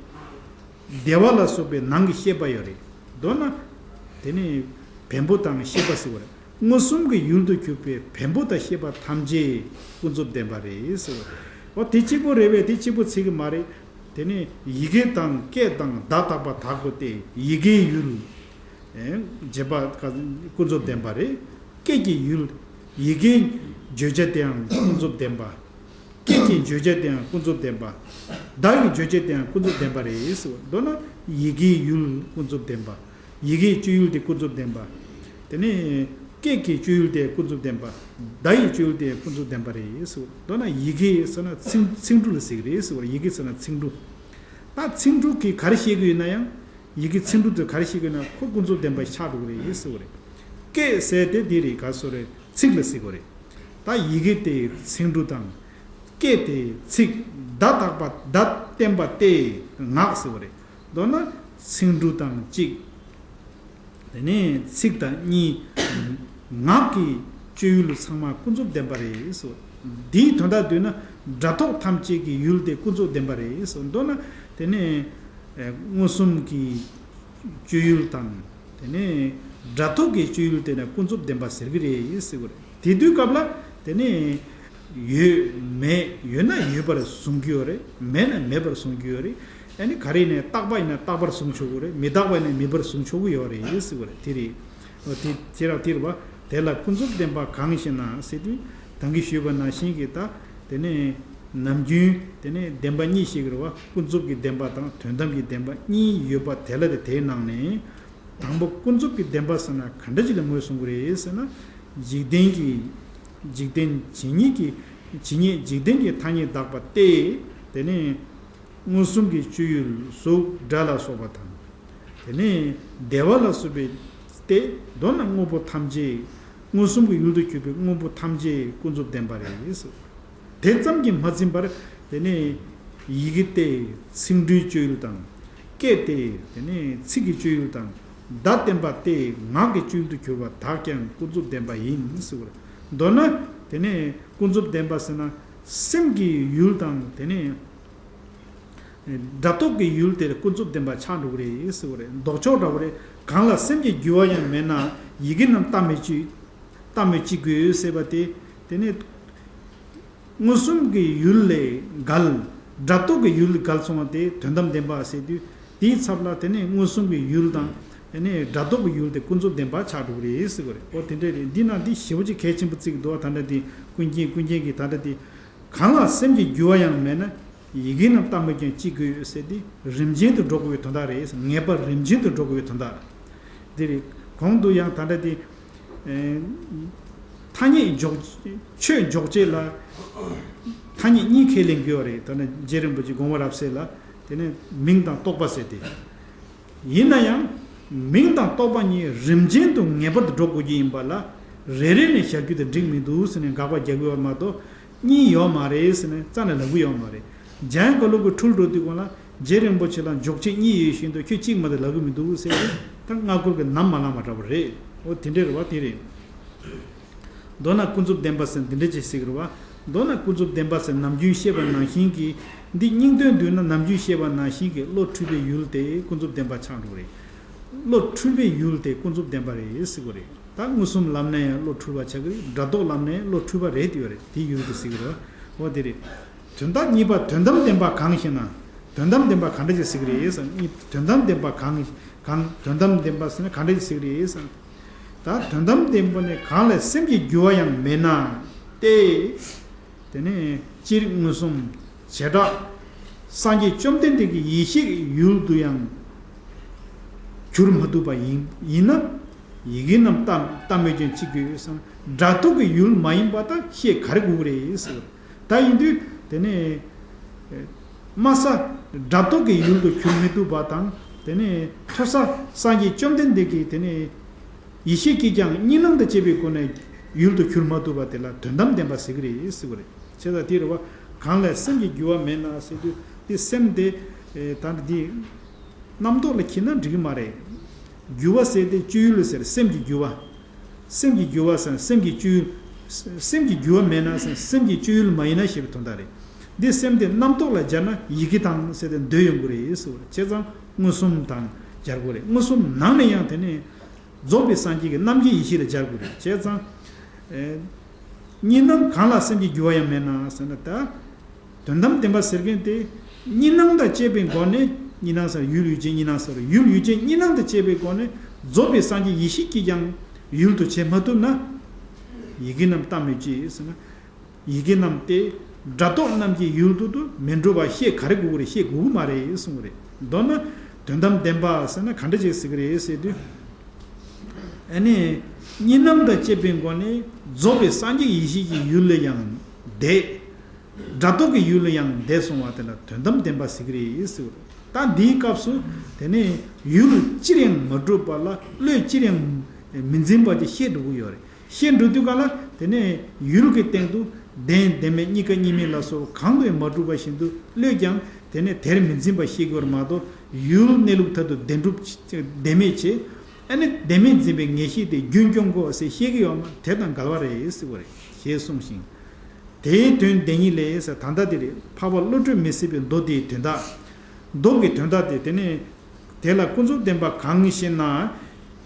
བདེ་བ་ལ་སོགས་པའི་ནང་གི་ཤེས་པ་ཡོད་རེད། མདོར་ན། དེ་ནས་བེམ་པོ་དང་ཤེས་པ་ཟེར་བ་རེད། མངོན་སུམ་གྱི་ཡུལ་དུ་གྱུར་པའི་བེམ་པོ་དང་ཤེས་པ་ཐམས་ཅད་ཀུན་རྫོབ་བདེན་པ་རེད་ཟེར་བ་རེད། འོ་དེ་གཅིག་པོ་རེད་པས། དེ་གཅིག་པོ་ཚིག་གི་མ་རེད། དེ་ནས་ཡི་གེ་དང་སྐད་དང་བརྡ་དག་པ་དག་གོ་སྟེ། ཡི་གེའི་ཡུལ། ཨེ། བྱེད་པ་ཀུན་རྫོབ་བདེན་པ་རེད། སྐད་ཀྱི་ཡུལ། ཡི་གེའི་བརྗོད་བྱ་དེའང་ཀུན་རྫོབ་བདེན་པ། སྐད་ཀྱི་བརྗོད་བྱ་དེའང་ཀུན་རྫོབ་བདེན་པ། བརྡ་ཡི་བརྗོད་བྱ་དེའང་ཀུན་རྫོབ་བདེན་པ་རེད་ཟེར་བ། མདོར་ན་ཡི་གེའི་ཡུལ་ཀུན་རྫོབ་བདེན་པ། ཡི་གེའི་སྤྱོད་ཡུལ་དེ་ཀུན་རྫོབ་བདེན་པ། དེ་ནས་སྐད་ཀྱི་སྤྱོད་ཡུལ་དེ་ཀུན་རྫོབ་བདེན་པ། བརྡ་ཡི་སྤྱོད་ཡུལ་དེ་ཀུན་རྫོབ་བདེན་པ་རེད་ཟེར་བ། མདོར་ན་ཡི་གེ་ཟེར་ན་ཚིག་ཚིག་འབྲུ་ལ་ཟེར་གི་རེད་ཟེར་བ། ཡི་གེ་ཟེར་ན་ཚིག་འབྲུ། ད་ཚིག་འབྲུ་གིས་ག་རེ་ཤེས་ཀྱི་ཡོད་ན་ཡང་། ཡི་གེ་ཚིག་འབྲུ་དེ་ག་རེ་ཤེས་ཀྱི་ཡོད་ན་ཁོ་ཀུན་རྫོབ་བདེན་པ་ཆགས་འགྲོ་གི་རེད་ཟེར་བ་རེད། སྐད་ཟེར་དེ་འདི་རེད། ག་སོ་རེད། ཚིག་ལ་ཟེར་གི་རེད། ད་ཡི་གེ་དེ་ཚིག་འབྲུ་དང་། སྐད་དེ་ཚིག་བརྡ་དག་པ། བརྡ་བསྟན་པ་སྟེ་ངག་ཟེར་བ་རེད། མདོར་ན་ཚིག་འབྲུ་དང་གཅིག་དེ་ནས་ཚིག་དང་གཉིས། ངག་གི་སྤྱོད་ཡུལ་ཚང་མ་ཀུན་རྫོབ་བདེན་པ་རེད་ཟེར། འདིའི་དོན་དག་བསྡུས་ན་སྒྲ་རྟོག་ཐམས་ཅད་ཀྱི་ཡུལ་དེ་ཀུན་རྫོབ་བདེན་པ་རེད་ཟེར། མདོར་ན་དེ་ནས་མངོན་སུམ་གྱི་སྤྱོད་ཡུལ་དང་། དེ་ནས་སྒྲ་རྟོག་གི་སྤྱོད་ཡུལ་དེ་ནི་ཀུན་རྫོབ་བདེན་པ་ཟེར་གྱི་རེད་ཟེར་བ་རེད། དེ་དུས་སྐབས་ལ་དེ་ནས། ཡོད་མེད། ཡོད་ན་ཡོད་པར་བཟུང་རྒྱུ་ཡོད་རེད། མེད་ན་མེད་པར་བཟུང་རྒྱུ་ཡོད་རེད། ཨ་ནི་ག་རེ་ནས་རྟག་པ་ཡིན་ན་རྟག་པར་བཟུང་ཆོག་གི་རེད། མི་རྟག་པ་ཡིན་ན་མེད་པར་བཟུང་ཆོག་གི་ཡོད་རེད་ཟེར་བ་རེད། དེ་རེད། འོ་དེ་དེ་ར་དེ་རེད་བ། དེ་ལ་ཀུན་རྫོབ་བདེན་པ་གང་ཞེ་ན་ཟེར་དུས། ད་གིན་ཞུས་པ་ནང་བཞིན་གྱི་ད། དེ་ནས་ནམ་རྒྱུན་དེ་ནས་བདེན་པ་གཉིས་ཤེས་ཀྱི་རེད་བ། ཀུན་རྫོབ་ཀྱི་བདེན་པ་དང་དོན་དམ་གྱི་བདེན་པ་གཉིས་ཡོད་པ་དེ་ལ་དེ་དེའི་ནང་ནས། དང་པོ་ཀུན་རྫོབ་ཀྱི་བདེན་པ་ཟེར་ན་ག་འདྲ་ཅིག་ལ་ངོས་བཟུང་གི་རེད་ཟེར་ན། འཇིག་རྟེན་གྱི། འཇིག་རྟེན་ཇི་སྙེད་ཀྱི། ཇི་སྙེད་འཇིག་རྟེན་གྱི་ཐ་སྙད་དག་པ་སྟེ། དེ་ནས་མངོན་སུམ་གྱི་སྤྱོད་ཡུལ་གཟུགས་སྒྲ་ལ་སོགས་པ་དང་། དེ་ནས་བདེ་བ་ལ་སོགས་པའི་སྟེ། མདོར་ན་དངོས་པོ་ཐམས་ཅད། མངོན་སུམ་གྱི་ཡུལ་དུ་གྱུར་པའི་དངོས་པོ་ཐམས་ཅད་ཀུན་རྫོབ་བདེན་པ་རེད་ཟེར། དེ་ཙམ་གྱིས་མ་ཚིམ་པར། དེ་ནས་ཡི་གེ་སྟེ་ཚིག་འབྲུའི་སྤྱོད་ཡུལ་དང་། སྐད་དེ་དེ་ནས་ཚིག་གི་སྤྱོད་ཡུལ་དང་། བརྡ་བསྟན་པ་སྟེ་ངག་གི་སྤྱོད་ཡུལ་དུ་གྱུར་པ་དག་ཀྱང་ཀུན་རྫོབ་བདེན་པ་ཡིན་ཟེར་བ་རེད། མདོར་ན་དེ་ནས་ཀུན་རྫོབ་བདེན་པ་ཟེར་ན་སེམས་ཀྱི་ཡུལ་དང་དེ་ནས་སྒྲ་རྟོག་གི་ཡུལ་དེར་ཀུན་རྫོབ་བདེན་པ་ཆགས་འགྲོ་གི་རེད་ཟེར་བ་རེད། ལྡོག་ཕྱོགས་འདྲ་བོ་རེད། གང་ལ་སེམས་ཀྱི་རྒྱུ་བ་ཡང་མེད་ན་ཡི་གེ་རྣམས་རྟག་མི་གཅིག་རྟག་མི་གཅིག་དགོས་ཟེར་བ་དེ། དེ་ནས། མངོན་སུམ་གྱི་ཡུལ་ལས་འགལ། སྒྲ་རྟོག་གི་ཡུལ་ལས་འགལ་སོང་བ་དེ་དོན་དམ་བདེན་པ་ཟེར་དུས། དེའི་ཚབ་ལ་དེ་ནས་མངོན་སུམ་གྱི་ཡུལ་དང་། དེ་ནས་སྒྲ་རྟོག་གི་ཡུལ་དེ་ཀུན་རྫོབ་བདེན་པ་ཆགས་འགྲོ་གི་རེད་ཟེར་བ་རེད། ཨོ་དེ་འདྲ་རེད། འདི་ན་འདི་ཞེ་པོ་ཅིག་གལ་ཆེན་པོ་བརྩི་གི་འདུག་བ། ད་ལྟ་འདི་ཀུན་མཁྱེན་ཀུན་མཁྱེན་གྱིས་ད་ལྟ་འདི། གང་ལ་སེམས་ཀྱི་རྒྱུ་བ་ཡང་མེད་ན། ཡི་གེ་རྣམས་ལྟ་སྨོས་ཀྱང་ཅི་དགོས་ཟེར་ཏེ་རིམ་ཅན་དུ་འགྲོ་དགོས་པའི་དོན་དག་རེད། ངེས་པར་རིམ་ཅན་དུ་འགྲོ་དགོས་པའི་དོན་དག་རེད། འདི་རེད། གོང་དུ་ཡང་ད་ལྟ་དེ། ཨེ། ཐ་སྙད་འཇོག་ཆོས་འཇོག་བྱེད་ལ་ཐ་སྙད་གཉིས་ཁས་ལེན་དགོས་པ་རེད། ད་ནི་རྗེ་རིན་པོ་ཆེ་དགོངས་པ་རབ་གསལ་ལ་དེ་ནས་མིང་དང་རྟོག་པ་ཟེར་ཏེ། ཡིན་ན་ཡང་། མིང་དང་རྟོག་པ་གཉིས་རིམ་ཅན་དུ་ངེས་པར་དུ་འགྲོ་དགོས་ཀྱི་ཡིན་པ་ལ། རེ་རེ་ནས་བཞག་རྒྱུ་དེ་འགྲིག་མི་འདུག་ཟེར་ནས་དགག་པ་རྒྱག་གི་ཡོད་མ་གཏོགས། གཉིས་ཡོད་མ་རེད་ཟེར་ནས་རྩ་ནས་ལབ་གི་ཡོད་མ་རེད། འཇམ་དབྱངས་ཀླུ་སྒྲུབ་འཁྲུལ་འགྲོ་དུས་སྒང་ལ། རྗེ་རིན་པོ་ཆེ་ལ་འཇོག་བྱེད་གཉིས་ཡོད་བཞིན་དུ་ཁྱོད་གཅིག་མ་གཏོགས་ལབ་གི་མི་འདུག་ཟེར་ཏེ། ད་སྔ་འགོར་གྱི་ནམ་མ་ལངས་པ་འདྲ་པོ་རེད། འོ་དེ་འདྲ་རེད་པ། དེ་རེད། མདོར་ན་ཀུན་རྫོབ་བདེན་པ་ཟེར་འདི་འདྲ་ཅིག་ཟེར་གི་རེད་པ། མདོར་ན་ཀུན་རྫོབ་བདེན་པ་ཟེར་ནམ་རྒྱུན་བཤད་པ་ནང་བཞིན་གྱི། འདི་སྙིང་དོན་བསྡུས་ན་ནམ་རྒྱུན་བཤད་པ་ནང་བཞིན་གྱི་བློ་འཁྲུལ་པའི་ཡུལ་དེ་ཀུན་རྫོབ་བདེན་པ་ཆགས་འགྲོ་གི་རེད། བློ་འཁྲུལ་པའི་ཡུལ་དེ་ཀུན་རྫོབ་བདེན་པ་རེད་ཟེར་གི་རེད། ད་མངོན་སུམ་ལབ་ན་ཡང་བློ་འཁྲུལ་པ་ཆགས་ཀྱི་རེད། སྒྲ་རྟོག་ལབ་ན་ཡང་བློ་འཁྲུལ་པ་རེད་དེ་ཡོད་རེད། དེ་ཡུལ་དེ་ཟེར་གི་རེད་པ། འོ་དེ་རེད། དོན་དག་གཉིས་པ་དོན་དམ་བདེན་པ་གང་ཞེ་ན། དོན་དམ་བདེན་པ་གང་འདྲ་ཅིག་ཟེར་གི་རེད་ཟེར། དོན་དམ་བདེན་པ་གང་གང་དོན་དམ་བདེན་པ་ཟེར་ན་གང་འདྲ་ཅིག་ཟེར་གི་རེད་ཟེར། ད་དོན་དམ་བདེན་པ་ནི་གང་ལས་སེམས་ཀྱི་འགྱུར་བ་ཡང་མེད་ན་སྟེ། དེ་ནས་སྤྱིར་མངོན་སུམ། བྱེ་བྲག་སངས་རྒྱས་བཅོམ་ལྡན་འདས་ཀྱི་ཡེ་ཤེས་ཀྱི་ཡུལ་དུ་ཡང་གྱུར་མ་ཐུབ་པ་ཡིན་ཡིན་ན། ཡི་གེ་རྣམས་ལྟ་ལྟ་སྨོས་ཀྱང་ཅི་དགོས་ཟེར། སྒྲ་རྟོག་གི་ཡུལ་མ་ཡིན་པ་ད་བཤད་ག་རེ་དགོས་ཀྱི་རེད་ཟེར། ད་ཡིན་དུས་དེ་ནས། སྨྲ་ས། སྒྲ་རྟོག་གི་ཡུལ་དུ་གྱུར་མི་ཐུབ་པ་དང་། དེ་ནས་ཐོས་ས། སངས་རྒྱས་བཅོམ་ལྡན་འདས་ཀྱིས་དེ་ནས་ཡེ་ཤེས་ཀྱིས་ཀྱང་གཉིས་སྣང་དང་བཅས་པའི་སྒོ་ནས་ཡུལ་དུ་གྱུར་མ་ཐུབ་པ་དེ་ལ་དོན་དམ་བདེན་པ་ཟེར་གྱི་རེད་ཟེར་བ་རེད། བྱས་ཙང་དེ་རེད་པ། གང་ལས་སེམས་ཀྱི་འགྱུར་བ་མེད་ན་ཟེར་དུས་དེ་སེམས་དེ། ད་འདི། རྣམ་རྟོག་ལ་འཁྱེར་ན་འགྲིག་གི་མ་རེད། འགྱུར་བ་ཟེར་དེ་སྤྱོད་ཡུལ་ཟེར། སེམས་ཀྱི་འགྱུར་བ། སེམས་ཀྱི་འགྱུར་བ་ཟེར་ན་སེམས་ཀྱི་སྤྱོད་ཡུལ། སེམས་ཀྱི་འགྱུར་བ་མེད་ན་ཟེར་ན་སེམས་ཀྱི་སྤྱོད་ཡུལ་མ་ཡིན་ན་ཞེས་པའི་དོན་དག་རེད། འདི་སེམས་དེ་རྣམ་རྟོག་ལ་སྦྱར་ན་ཡི་གེ་དང་ཟེར་ཏེ་འདོད་ཡོང་གི་རེད་ཟེར་བ་རེད། བྱས་ཙང་མངོན་སུམ་དང་སྦྱར་དགོས་རེད། མངོན་སུམ་ནང་ནས་ཡང་དེ་ནས་རྫོགས་པའི་སངས་རྒྱས་ཀྱི་རྣམ་མཁྱེན་ཡེ་ཤེས་ལ་སྦྱར་དགོས་རེད། བྱས་ཙང་། གཉིས་སྣང་གང་ལ་སེམས་ཀྱི་འགྱུར་བ་ཡང་མེད་ན་ཟེར་ན་ད། དོན་དམ་བདེན་པ་ཟེར་མཁན་དེ། གཉིས་སྣང་དང་བཅས་པའི་སྒོ་ནས་གཉིས་སྣང་ཟེར་ཡུལ་ཡུལ་ཅན་གཉིས་སྣང་ཟེར་ཡུལ་ཡུལ་ཅན་གཉིས་སྣང་དང་བཅས་པའི་སྒོ་ནས་རྫོགས་པའི་སངས་རྒྱས་ཡེ་ཤེས་ཀྱིས་ཀྱང་ཡུལ་དུ་བྱེད་མ་ཐུབ་ན། ཡི་གེ་རྣམས་ལྟ་སྨོས་ཅི་ཟེར་ན། ཡི་གེ་རྣམས་ཏེ། སྒྲ་རྟོག་རྣམས་ཀྱི་ཡུལ་དུ་དུ་མི་འགྲོ་བ་བཤད་ག་རེ་དགོས་ཀྱི་རེད། བཤད་དགོས་ཀྱི་མ་རེད་གསུངས་པ་རེད། མདོར་ན་དོན་དམ་བདེན་པ་ཟེར་ན་ག་འདྲ་ཅིག་ཟེར་གྱི་རེད་ཟེར་དུས། ཨ་ནི། གཉིས་སྣང་དང་བཅས་པའི་སྒོ་ནས་རྫོགས་པའི་སངས་རྒྱས་ཡེ་ཤེས་ཀྱི་ཡུལ་ལ་ཡང་འདས། སྒྲ་རྟོག་གི་ཡུལ་ལ་ཡང་འདས་སོང་བ་དེ་ལ་དོན་དམ་བདེན་པ་ཟེར་གྱི་རེད་ཟེར་བ་རེད། ད་འདིའི་སྐབས་སུ་དེ་ནས་ཡུལ་ཅིར་ཡང་མ་གྲུབ་པ་ལ་བློས་ཅིར་ཡང་མི་འཛིན་པ་དེ་བཤད་འགྲོ་གི་ཡོད་རེད། བཤད་འགྲོ་དུས་ག་ལ་དེ་ནས་ཡུལ་གྱི་སྟེང་དུ་བདེན་བདེན་མེད་གཉིས་ཀ་གཉིས་མེད་ལ་སོགས་གང་དུ་ཡང་མ་གྲུབ་པ་བཞིན་དུ་བློས་ཀྱང་དེ་ནས་དེར་མི་འཛིན་པ་བཤད་དགོས་པར་མ་གཏོགས་ཡུལ་གནས་ལུགས་མཐར་ཐུག་བདེན་གྲུབ་བདེན་མེད་བྱེད། ཨ་ནི་བདེན་མེད་འཛིན་པའི་ངེས་ཤེས་དེ་རྒྱུན་སྐྱོང་དགོས་ཟེར་བཤད་ཀྱི་ཡོད་མ་དེ་དང་འགལ་བ་རེད་ཟེར་བ་རེད་ཞེས་གསུངས་ཤིང་། དེའི་དོན་བདེན་གཉིས་ལས་ཟེར་ད་ལྟ་དེ་རེད། འཕགས་པ་བློ་གྲོས་མི་ཟད་པའི་མདོ་དེའི་དོན་དག་མདོ་གི་དོན་དག་དེ་དེ་ནས། དེ་ལ་ཀུན་རྫོབ་བདེན་པ་གང་ཞེ་ན།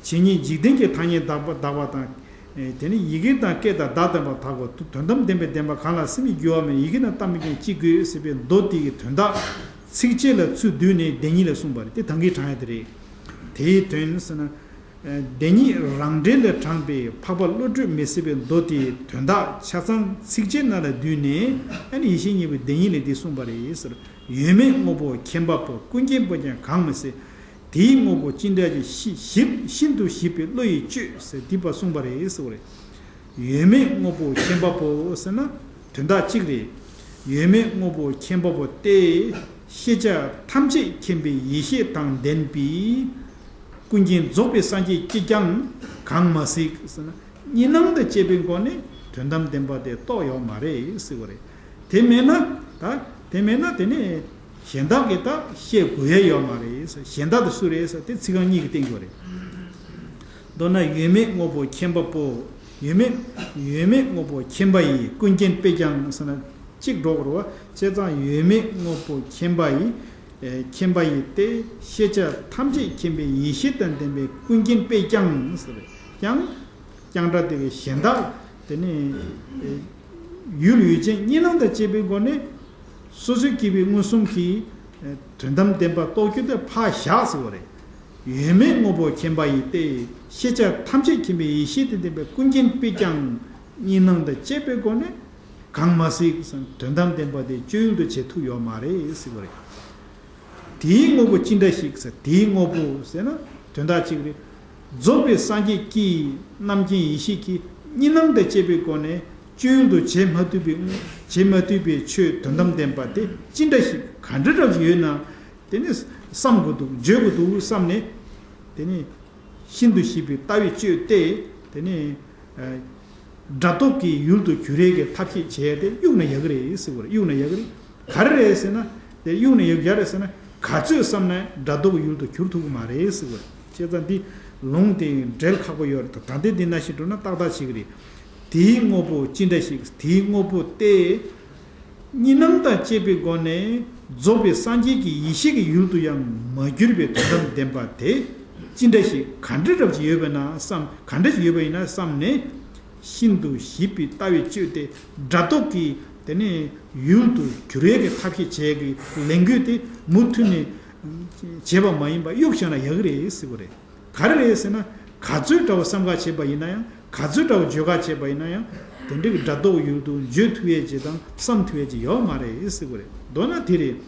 ཇི་སྙེད་འཇིག་རྟེན་གྱི་ཐ་སྙད་དག་པ་དག་པ་དང་། དེ་ནི་ཡི་གེ་དང་སྐད་དང་བརྡ་ལྡན་པ་དག་གོ། དོན་དམ་བདེན་པའི་བདེན་པ་གང་ལ་སེམས་ཀྱི་འགྱུར་བ་མེད། ཡི་གེ་དང་ལྟ་སྨོས་ཀྱང་ཅི་དགོས་ཟེར་བའི་མདོ་དེ་གི་དོན་དག་ཚིགས་བཅད་ལ་ཚུར་བསྡུས་ནས་བདེན་གཉིས་ལ་གསུངས་པ་རེད། དེ་ད་གིན་དྲངས་ཡ་དེ་རེད། དེའི་དོན་ཟེར་ན། བདེན་གཉིས་རང་འགྲེལ་ལས་དྲངས་པའི་འཕགས་པ་བློ་གྲོས་མི་ཟད་པའི་མདོ་དེའི་དོན་དག་ཆ་ཚང་ཚིགས་བཅད་ནང་ལ་བསྡུས་ནས་ཨ་ནི་ཡེ་ཤེས་གཉིས་པོའི་བདེན་གཉིས་ལས་འདི་གསུངས་པ་རེད་ཟེར། ཡོད་མེད་དངོས་པོ་མཁྱེན་པ་པོ། ཀུན་མཁྱེན་པས་ཀྱང་གང་མི་ཟད། དེའི་དངོས་པོ་ཅི་འདྲ་ཞིག་ཤིན་ཤིན་ཏུ་ཞིབ་པའི་བློ་ཡིས་དཔྱོད་ཟེར་འདི་པ་གསུངས་པ་རེད་ཟེར་བ་རེད། ཡོད་མེད་དངོས་པོ་མཁྱེན་པ་པོ་ཟེར་ན་དོན་དག་གཅིག་རེད། ཡོད་མེད་དངོས་པོ་མཁྱེན་པ་པོ་སྟེ། ཤེས་བྱ་ཐམས་ཅད་མཁྱེན་པའི་ཡེ་ཤེས་དང་ལྡན་པའི་ཀུན་མཁྱེན་རྫོགས་པའི་སངས་རྒྱས་ཀྱིས་ཀྱང་གང་མ་ཟད་ཟེར་ན། གཉིས་སྣང་དང་བཅས་པའི་སྒོ་ནས་དོན་དམ་བདེན་པ་དེ་རྟོགས་ཡོད་མ་རེད་ཟེར་བ་རེད། དེ་མེད་ན་ད་དེ་མེད་ན་དེ་ནས་གཞན་དག་གིས་ད་བཤད་དགོས་ཡ་ཡོད་མ་རེད་ཟེར། གཞན་དག་དེ་སུ་རེད་ཟེར་དེ་ཚིག་རྐང་གཉིས་ཀྱིས་བསྟན་དགོས་རེད། མདོར་ན་ཡོད་མེད་དངོས་པོ་མཁྱེན་པ་པོ། ཡོད་མེད་ཡོད་མེད་དངོས་པོ་མཁྱེན་པ་ཡིས། ཀུན་མཁྱེན་པས་ཀྱང་ཟེར་ན་གཅིག་འགྲོ་དགོས་རེད་བ། བྱས་ཙང་ཡོད་མེད་དངོས་པོ་མཁྱེན་པ་ཡིས། མཁྱེན་པ་ཡིས་ཏེ། ཤེས་བྱ་ཐམས་ཅད་མཁྱེན་པའི་ཡེ་ཤེས་དང་ལྡན་པའི་ཀུན་མཁྱེན་པས་ཀྱང་ཟེར་བས་ཀྱང་། ཀྱང་སྒྲ་དེ་གི་གཞན་དག་དེ་ནི་ཡུལ་ཡུལ་ཅན་གཉིས་སྣང་དང་བཅས་པའི་སྒོ་ནས་སོ་སོའི་སྐྱེ་བོའི་མངོན་སུམ་གྱིས་དོན་དམ་བདེན་པ་རྟོགས་རྒྱུ་དེ་ཕར་བཞག་ཟེར་བ་རེད། ཡོད་མེད་དངོས་པོ་མཁྱེན་པ་ཡིས་ཏེ། ཤེས་བྱ་ཐམས་ཅད་མཁྱེན་པའི་ཡེ་ཤེས་དང་ལྡན་པའི་ཀུན་མཁྱེན་པས་ཀྱང་གཉིས་སྣང་དང་བཅས་པའི་སྒོ་ནས། གང་མ་སྲིད་ཟེར་ན་དོན་དམ་བདེན་པ་དེ་སྤྱོད་ཡུལ་དུ་བྱེད་ཐུབ་ཡོད་མ་རེད་ཟེར་བ་རེད། དེའི་དངོས་པོ་ཅི་འདྲ་ཞིག་ཟེར། དེའི་དངོས་པོ་ཟེར་ན་དོན་དག་གཅིག་རེད། རྫོགས་པའི་སངས་རྒྱས་ཀྱིས་རྣམ་མཁྱེན་ཡེ་ཤེས་ཀྱིས་གཉིས་སྣང་དང་བཅས་པའི་སྒོ་ནས་སྤྱོད་ཡུལ་དུ་བྱེད་མ་ཐུབ་པའི་བྱེད་མ་ཐུབ་པའི་ཆོས་དོན་དམ་བདེན་པ་དེ་ཅི་འདྲ་ཞིག་ག་འདྲ་འདྲ་ཞིག་ཡོད་ན། དེ་ནི་བསམ་དགོས་འདུག་བརྗོད་དགོས་འདུག་བསམ་ནས། དེ་ནི་ཤིན་ཏུ་ཞིབ་པའི་ལྟ་བས་དཔྱོད་དེ། དེ་ནི་ཨ་སྒྲ་རྟོག་གི་ཡུལ་དུ་གྱུར་ཡས་ཀྱི་ཐབས་ཤེས་བྱས་ཏེ་གཡུག་ན་ཡག་གི་རེད་ཟེར་བ་རེད། གཡུག་ན་ཡག་གི་རེད། ག་རེ་རེད་ཟེར་ན། དེ་གཡུག་ན་ཡག་ཡག་རེད་ཟེར་ན། ག་ཚོད་བསམ་ན་སྒྲ་རྟོག་གི་ཡུལ་དུ་གྱུར་ཐུབ་ཀྱི་མ་རེད་ཟེར་བ་རེད། བྱས་ཙང་འདི་ལུང་དེ་འགྲེལ་ཁག་པོ་ཡོད་རེད། ད་ལྟ་འདི་འདི་ནང་བཞིན་འགྲོ་ན་ཏག་ཏག་བྱེད་ཀྱི་རེད། དེའི་དངོས་པོ་ཅི་འདྲ་ཞིག་དེའི་དངོས་པོ་སྟེ། གཉིས་སྣང་དང་བཅས་པའི་སྒོ་ནས་རྫོགས་པའི་སངས་རྒྱས་ཀྱི་ཡེ་ཤེས་ཀྱི་ཡུལ་དུ་ཡང་མ་གྱུར་པའི་དོན་དམ་བདེན་པ་དེ་ཅི་འདྲ་ཞིག་ག་འདྲ་འདྲ་ཞིག་ཡོད་པ་ཡིན་ན་བསམ། ག་འདྲ་ཞིག་ཡོད་པ་ཡིན་ན་བསམ་ནས། ཤིན་ཏུ་ཞིབ་པའི་ལྟ་བས་དཔྱོད་དེ་སྒྲ་རྟོག་གི་དེ་ནས་ཡུལ་དུ་གྱུར་ཡས་ཀྱི་ཐབས་ཤེས་བྱས་ཀྱི་ལས་འགུལ་དེ་མུ་མཐུད་ནས་བྱས་པ་མ་ཡིན་པ་གཡུག་བཞག་ན་ཡག་གི་རེད་ཟེར་བ་རེད། ག་རེ་རེད་ཟེར་ན། ག་ཚོད་འདྲ་བོ་བསམ་ག་བྱེད་པ་ཡིན་ན་ཡང་། ག་ཚོད་འདྲ་བོ་བརྗོད་ག་བྱེད་པ་ཡིན་ན་ཡང་། དེ་འདྲ་གི་སྒྲ་རྟོག་ཡུལ་དུ་བརྗོད་ཐུབ་ཡས་ཅིག་དང་བསམ་ཐུབ་ཡས་ཅིག་ཡོད་མ་རེད་ཟེར་བ་རེད། མདོར་ན་དེ་རེད།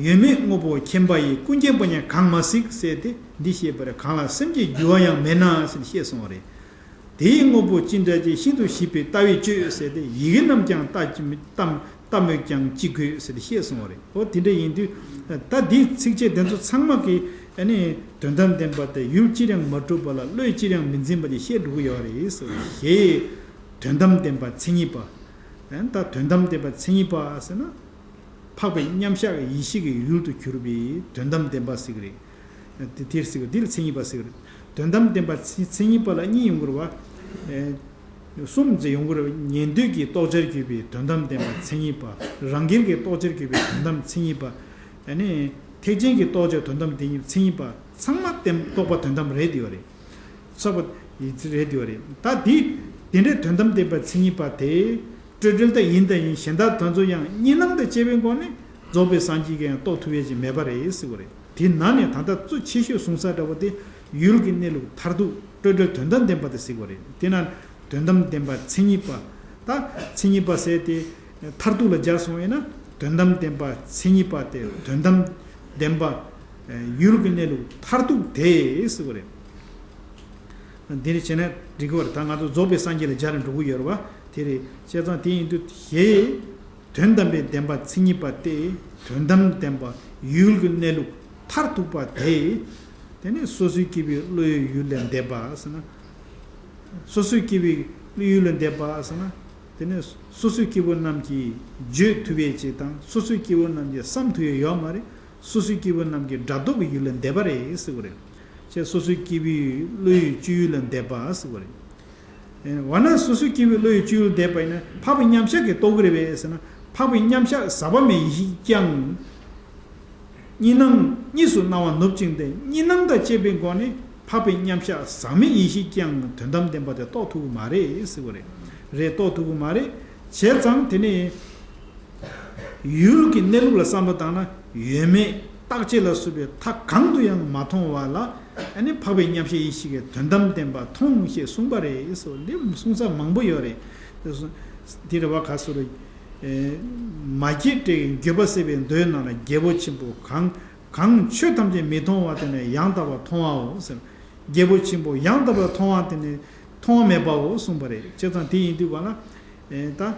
ཡོད་མེད་དངོས་པོ་མཁྱེན་པ་ཡི། ཀུན་མཁྱེན་པ་ཉིད་གང་མ་གཟིགས་ཟེར་ཏེ་འདི་བཤད་པ་རེད། གང་ལ་སེམས་ཀྱི་རྒྱུ་བ་ཡང་མེད་ན་ཟེར་བཤད་སོང་བ་རེད། དེའི་དངོས་པོ་ཅི་འདྲ་ཅིག་ཤིན་ཏུ་ཞིབ་པའི་ལྟ་བས་དཔྱོད་ཟེར་ཏེ། ཡི་གེ་རྣམས་ཀྱང་ལྟ་ཅི་ལྟ་ལྟ་སྨོས་ཀྱང་ཅི་དགོས་ཟེར་ཏེ་བཤད་སོང་བ་རེད། འོ་དེ་འདྲ་ཡིན་དུས་ད་འདིའི་ཚིགས་བཅད་དེ་ཚོ་ཚང་མ་གི་ཨ་ནི་དོན་དམ་བདེན་པ་དེ་ཡུལ་ཅིར་ཡང་མ་གྲུབ་པ་ལ་བློས་ཅིར་ཡང་མི་འཛིན་པ་ཅིག་བཤད་འགྲོ་གི་ཡོད་རེད་ཟེར་བ་ཞེས། དོན་དམ་བདེན་པ་མཚན་ཉིད་པ། ཨ་ནི་ད་དོན་དམ་བདེན་པ་མཚན་ཉིད་པ་ཟེར་ན། འཕགས་པའི་མཉམ་གཞག་ཡེ་ཤེས་ཀྱི་ཡུལ་དུ་གྱུར་པའི་དོན་དམ་བདེན་པ་ཟེར་གྱི་རེད། དེ་དེར་ཟེར་གྱི་འདི་ལ་མཚན་ཉིད་པ་ཟེར་གྱི་རེད། དོན་དམ་བདེན་པ་མཚན་མཚན་ཉིད་པ་ལ་གཉིས་ཡོང་གི་རེད་བ། གསུམ་ཟེར་ཡོང་གི་རེད་བ། ཉན་ཐོས་ཀྱི་རྟོགས་བྱར་གྱུར་པའི་དོན་དམ་བདེན་པ་མཚན་ཉིད་པ། རང་རྒྱལ་གྱི་རྟོགས་བྱར་གྱུར་པའི་དོན་དམ་མཚན་ཉིད་པ། ཨ་ནི་ཐེག་ཆེན་གྱི་རྟོགས་བྱ་དོན་དམ་བདེན་མཚན་ཉིད་པ། ཚང་མ་བདེན་རྟོགས་པ་དོན་དམ་རེད་དེ་བ་རེད། ཚོགས་པ་ཡིན་ཚུལ་རེད་དེ་བ་རེད། ད་འདི་དེ་འདྲའི་དོན་དམ་བདེན་པ་མཚན་ཉིད་པ་དེ། སྤྲོས་བྲལ་དང་ཡིན་དང་ཡིན་གཞན་དག་དེ་ཚོ་ཡང་གཉིས་སྣང་དང་བཅས་པའི་སྒོ་ནས་རྫོགས་པའི་སངས་རྒྱས་ཀྱིས་ཡང་རྟོགས་ཐུབ་ཡས་ཅིག་མེད་པ་རེད་ཟེར་བ་རེད། དེ་ནང་ནས་ད་ལྟ་གཙོ་ཆེ་ཤོས་གསུང་ས་འདྲ་བོ་དེ་ཡུལ་གྱི་གནས་ལུགས་མཐར་ཐུག་སྤྲོས་བྲལ་དོན་དམ་བདེན་པ་དེ་ཟེར་བ་རེད། དེ་ན་དོན་དམ་བདེན་པ་མཚན་ཉིད་པ། ད་མཚན་ཉིད་པ་ཟེར་དེ་མཐར་ཐུག་ལ་སྦྱར་སོང་ཡིན་ན་དོན་དམ་བདེན་པ་མཚན་ཉིད་པ་དེ་དོན་དམ་བདེན་པ་ཡུལ་གྱི་གནས་ལུགས་མཐར་ཐུག་དེ་ཟེར་བ་རེད། འདི་ནི་བྱས་ན་འགྲིག་གི་བར་ད་ང་ཚོ་རྫོགས་པའི་སངས་རྒྱས་ལ་སྦྱར་ནས་འགྲོ་གི་ཡོད་རེད་བ། དེ་རེད། བྱས་ཙང་དེ་ཡིན་དུས་ཞེས། དོན་དམ་པའི་བདེན་པ་མཚན་ཉིད་པ་སྟེ། དོན་དམ་བདེན་པ་ཡུལ་གྱི་གནས་ལུགས་མཐར་ཐུག་པ་དེ། དེ་ནི་སོ་སོའི་སྐྱེ་བོའི་བློ་ཡི་ཡུལ་ལས་འདས་པ་ཟེར་ན། སོ་སོའི་སྐྱེ་བོའི་བློའི་ཡུལ་ལས་འདས་པ་ཟེར་ན། དེ་ནི་སོ་སོའི་སྐྱེ་བོ་རྣམས་ཀྱིས་བརྗོད་ཐུབ་པའི་ཅིག་དང་སོ་སོའི་སྐྱེ་བོ་རྣམས་ཀྱིས་བསམ་ཐུབ་ཡས་ཡོད་མ་རེད། སོ་སོའི་སྐྱེ་བོ་རྣམས་ཀྱི་སྒྲ་རྟོག་གི་ཡུལ་ལས་འདས་པ་རེད་ཟེར་བ་རེད། ཅེས་སོ་སོའི་སྐྱེ་བོའི་བློ་ཡི་སྤྱོད་ཡུལ་ལས་འདས་པ་ཟེར་བ་རེད། འོ་ན་སོ་སོའི་སྐྱེ་བོའི་བློ་ཡི་སྤྱོད་ཡུལ་འདས་པ་ཡིན་ན་འཕགས་པའི་མཉམ་གཞག་གིས་རྟོགས་ཀྱི་རེད་པས་ཟེར་ན། འཕགས་པའི་མཉམ་གཞག་ཟག་པ་མེད་ཡེ་ཤེས་ཀྱང་། གཉིས་སྣང་གཉིས་སུ་སྣང་བ་ནུབ་ཅིང་སྟེ་གཉིས་སྣང་དང་བཅས་པའི་སྒོ་ནས་འཕགས་པའི་མཉམ་གཞག་ཟག་མེད་ཡེ་ཤེས་ཀྱང་དོན་དམ་བདེན་པ་དེ་རྟོགས་ཐུབ་ཀྱི་མ་རེད་ཟེར་བ་རེད། རེད། རྟོགས་ཐུབ་ཀྱི་མ་རེད། བྱས་ཙང་དེ་ནི། ཡུལ་གྱི་གནས་ལུགས་ལ་བསམ་བློ་བཏང་ན་ཡོད་མེད་རྟག་ཆད་ལ་སོགས་པའི་མཐའ་གང་དུ་ཡང་མ་མཐོང་བ་ལ་ཨ་ནི་འཕགས་པའི་མཉམ་གཞག་ཡེ་ཤེས་ཀྱི་དོན་དམ་བདེན་པ་མཐོང་ཞེས་གསུངས་པ་རེད་ཟེར། འདི་གསུང་ས་མང་པོ་ཡོད་རེད། དེ་རེད་བ། ག་སོ་རེད། མ་སྐྱེས་དགྲ་ཡི་འགྱོད་པ་སེལ་བའི་མདོའི་ནང་ལ་རྒྱལ་པོ་ཆེན་པོ་གང་གང་ཆོས་ཐམས་ཅད་མི་མཐོང་བ་དེ་ནི་ཡང་དག་པར་མཐོང་བའོ་ཟེར། རྒྱལ་པོ་ཆེན་པོ་ཡང་དག་པར་མཐོང་བ་དེ་ནི་མཐོང་བ་མེད་པའོ་གསུངས་པ་རེད། བྱས་ཙང་དེ་ཡིན་དུས་ག་ལ། ད།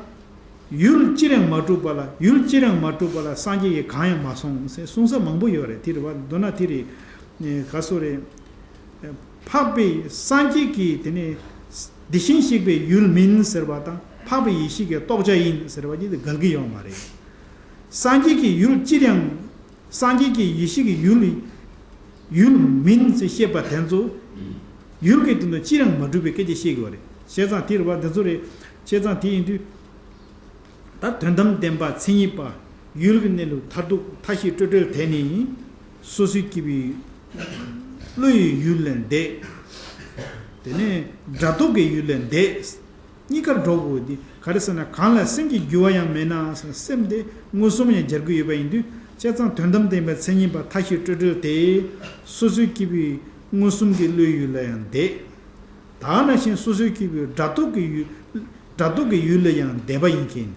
ཡུལ་ཅིར་ཡང་མ་གྲུབ་པ་ལ་ཡུལ་ཅིར་ཡང་མ་གྲུབ་པ་ལ་སངས་རྒྱས་ཀྱིས་གང་ཡང་མ་གསུངས་ཟེར་གསུང་ས་མང་པོ་ཡོད་རེད། དེ་རེད་བ། མདོར་ན་དེ་རེད། ག་སོ་རེད། འཕགས་པའི་སངས་རྒྱས་ཀྱིས་དེ་ནི་དེ་བཞིན་གཤེགས་པའི་ཡུལ་མིན་ཟེར་བ་དང་འཕགས་པའི་ཡེ་ཤེས་ཀྱི་རྟོགས་བྱ་ཡིན་ཟེར་བ་གཉིས་དེ་འགལ་གྱི་ཡོད་མ་རེད། སངས་རྒྱས་ཀྱིས་ཡུལ་ཅིར་ཡང་། སངས་རྒྱས་ཀྱི་ཡེ་ཤེས་ཀྱི་ཡུལ། ཡུལ་མིན་ཟེར་བཤད་པ་དེ་ཚོ། ཡུལ་གྱི་སྟེང་དུ་ཅིར་ཡང་མ་གྲུབ་པའི་སྐད་ཆ་བཤད་ཀྱི་ཡོད་རེད། བྱས་ཙང་དེ་རེད་བ། འདི་ཚོ་རེད། བྱས་ཙང་དེ་ཡིན་དུས། ད་དོན་དམ་བདེན་པ་མཚན་ཉིད་པ། ཡུལ་གྱི་གནས་ལུགས་མཐར་ཐུག་མཐའ་བཞི་སྤྲོས་བྲལ་དེ་ནི། སོ་སོའི་སྐྱེ་བོའི་བློ་ཡི་ཡུལ་ལས་འདས། དེ་ནས་སྒྲ་རྟོག་གི་ཡུལ་ལས་འདས། གཉིས་ཀར་འགྲོ་དགོས་དེ་ག་རེ་ཟེར་ན། གང་ལ་སེམས་ཀྱི་རྒྱུ་བ་ཡང་མེད་ན་ཟེར་ན་སེམས་དེ་མངོན་སུམ་ཡང་སྦྱར་གྱི་ཡོད་པ་ཡིན་དུས། བྱས་ཙང་དོན་དམ་བདེན་པའི་མཚན་ཉིད་པ་མཐའ་བཞི་སྤྲོས་བྲལ་དེ། སོ་སོའི་སྐྱེ་བོའི་མངོན་སུམ་གྱི་བློའི་ཡུལ་ལ་ཡང་འདས། ད་ནང་བཞིན་སོ་སོའི་སྐྱེ་བོའི་སྒྲ་རྟོག་གི་ཡུལ། སྒྲ་རྟོག་གི་ཡུལ་ལ་ཡང་འདས་པ་ཡིན་གྱི།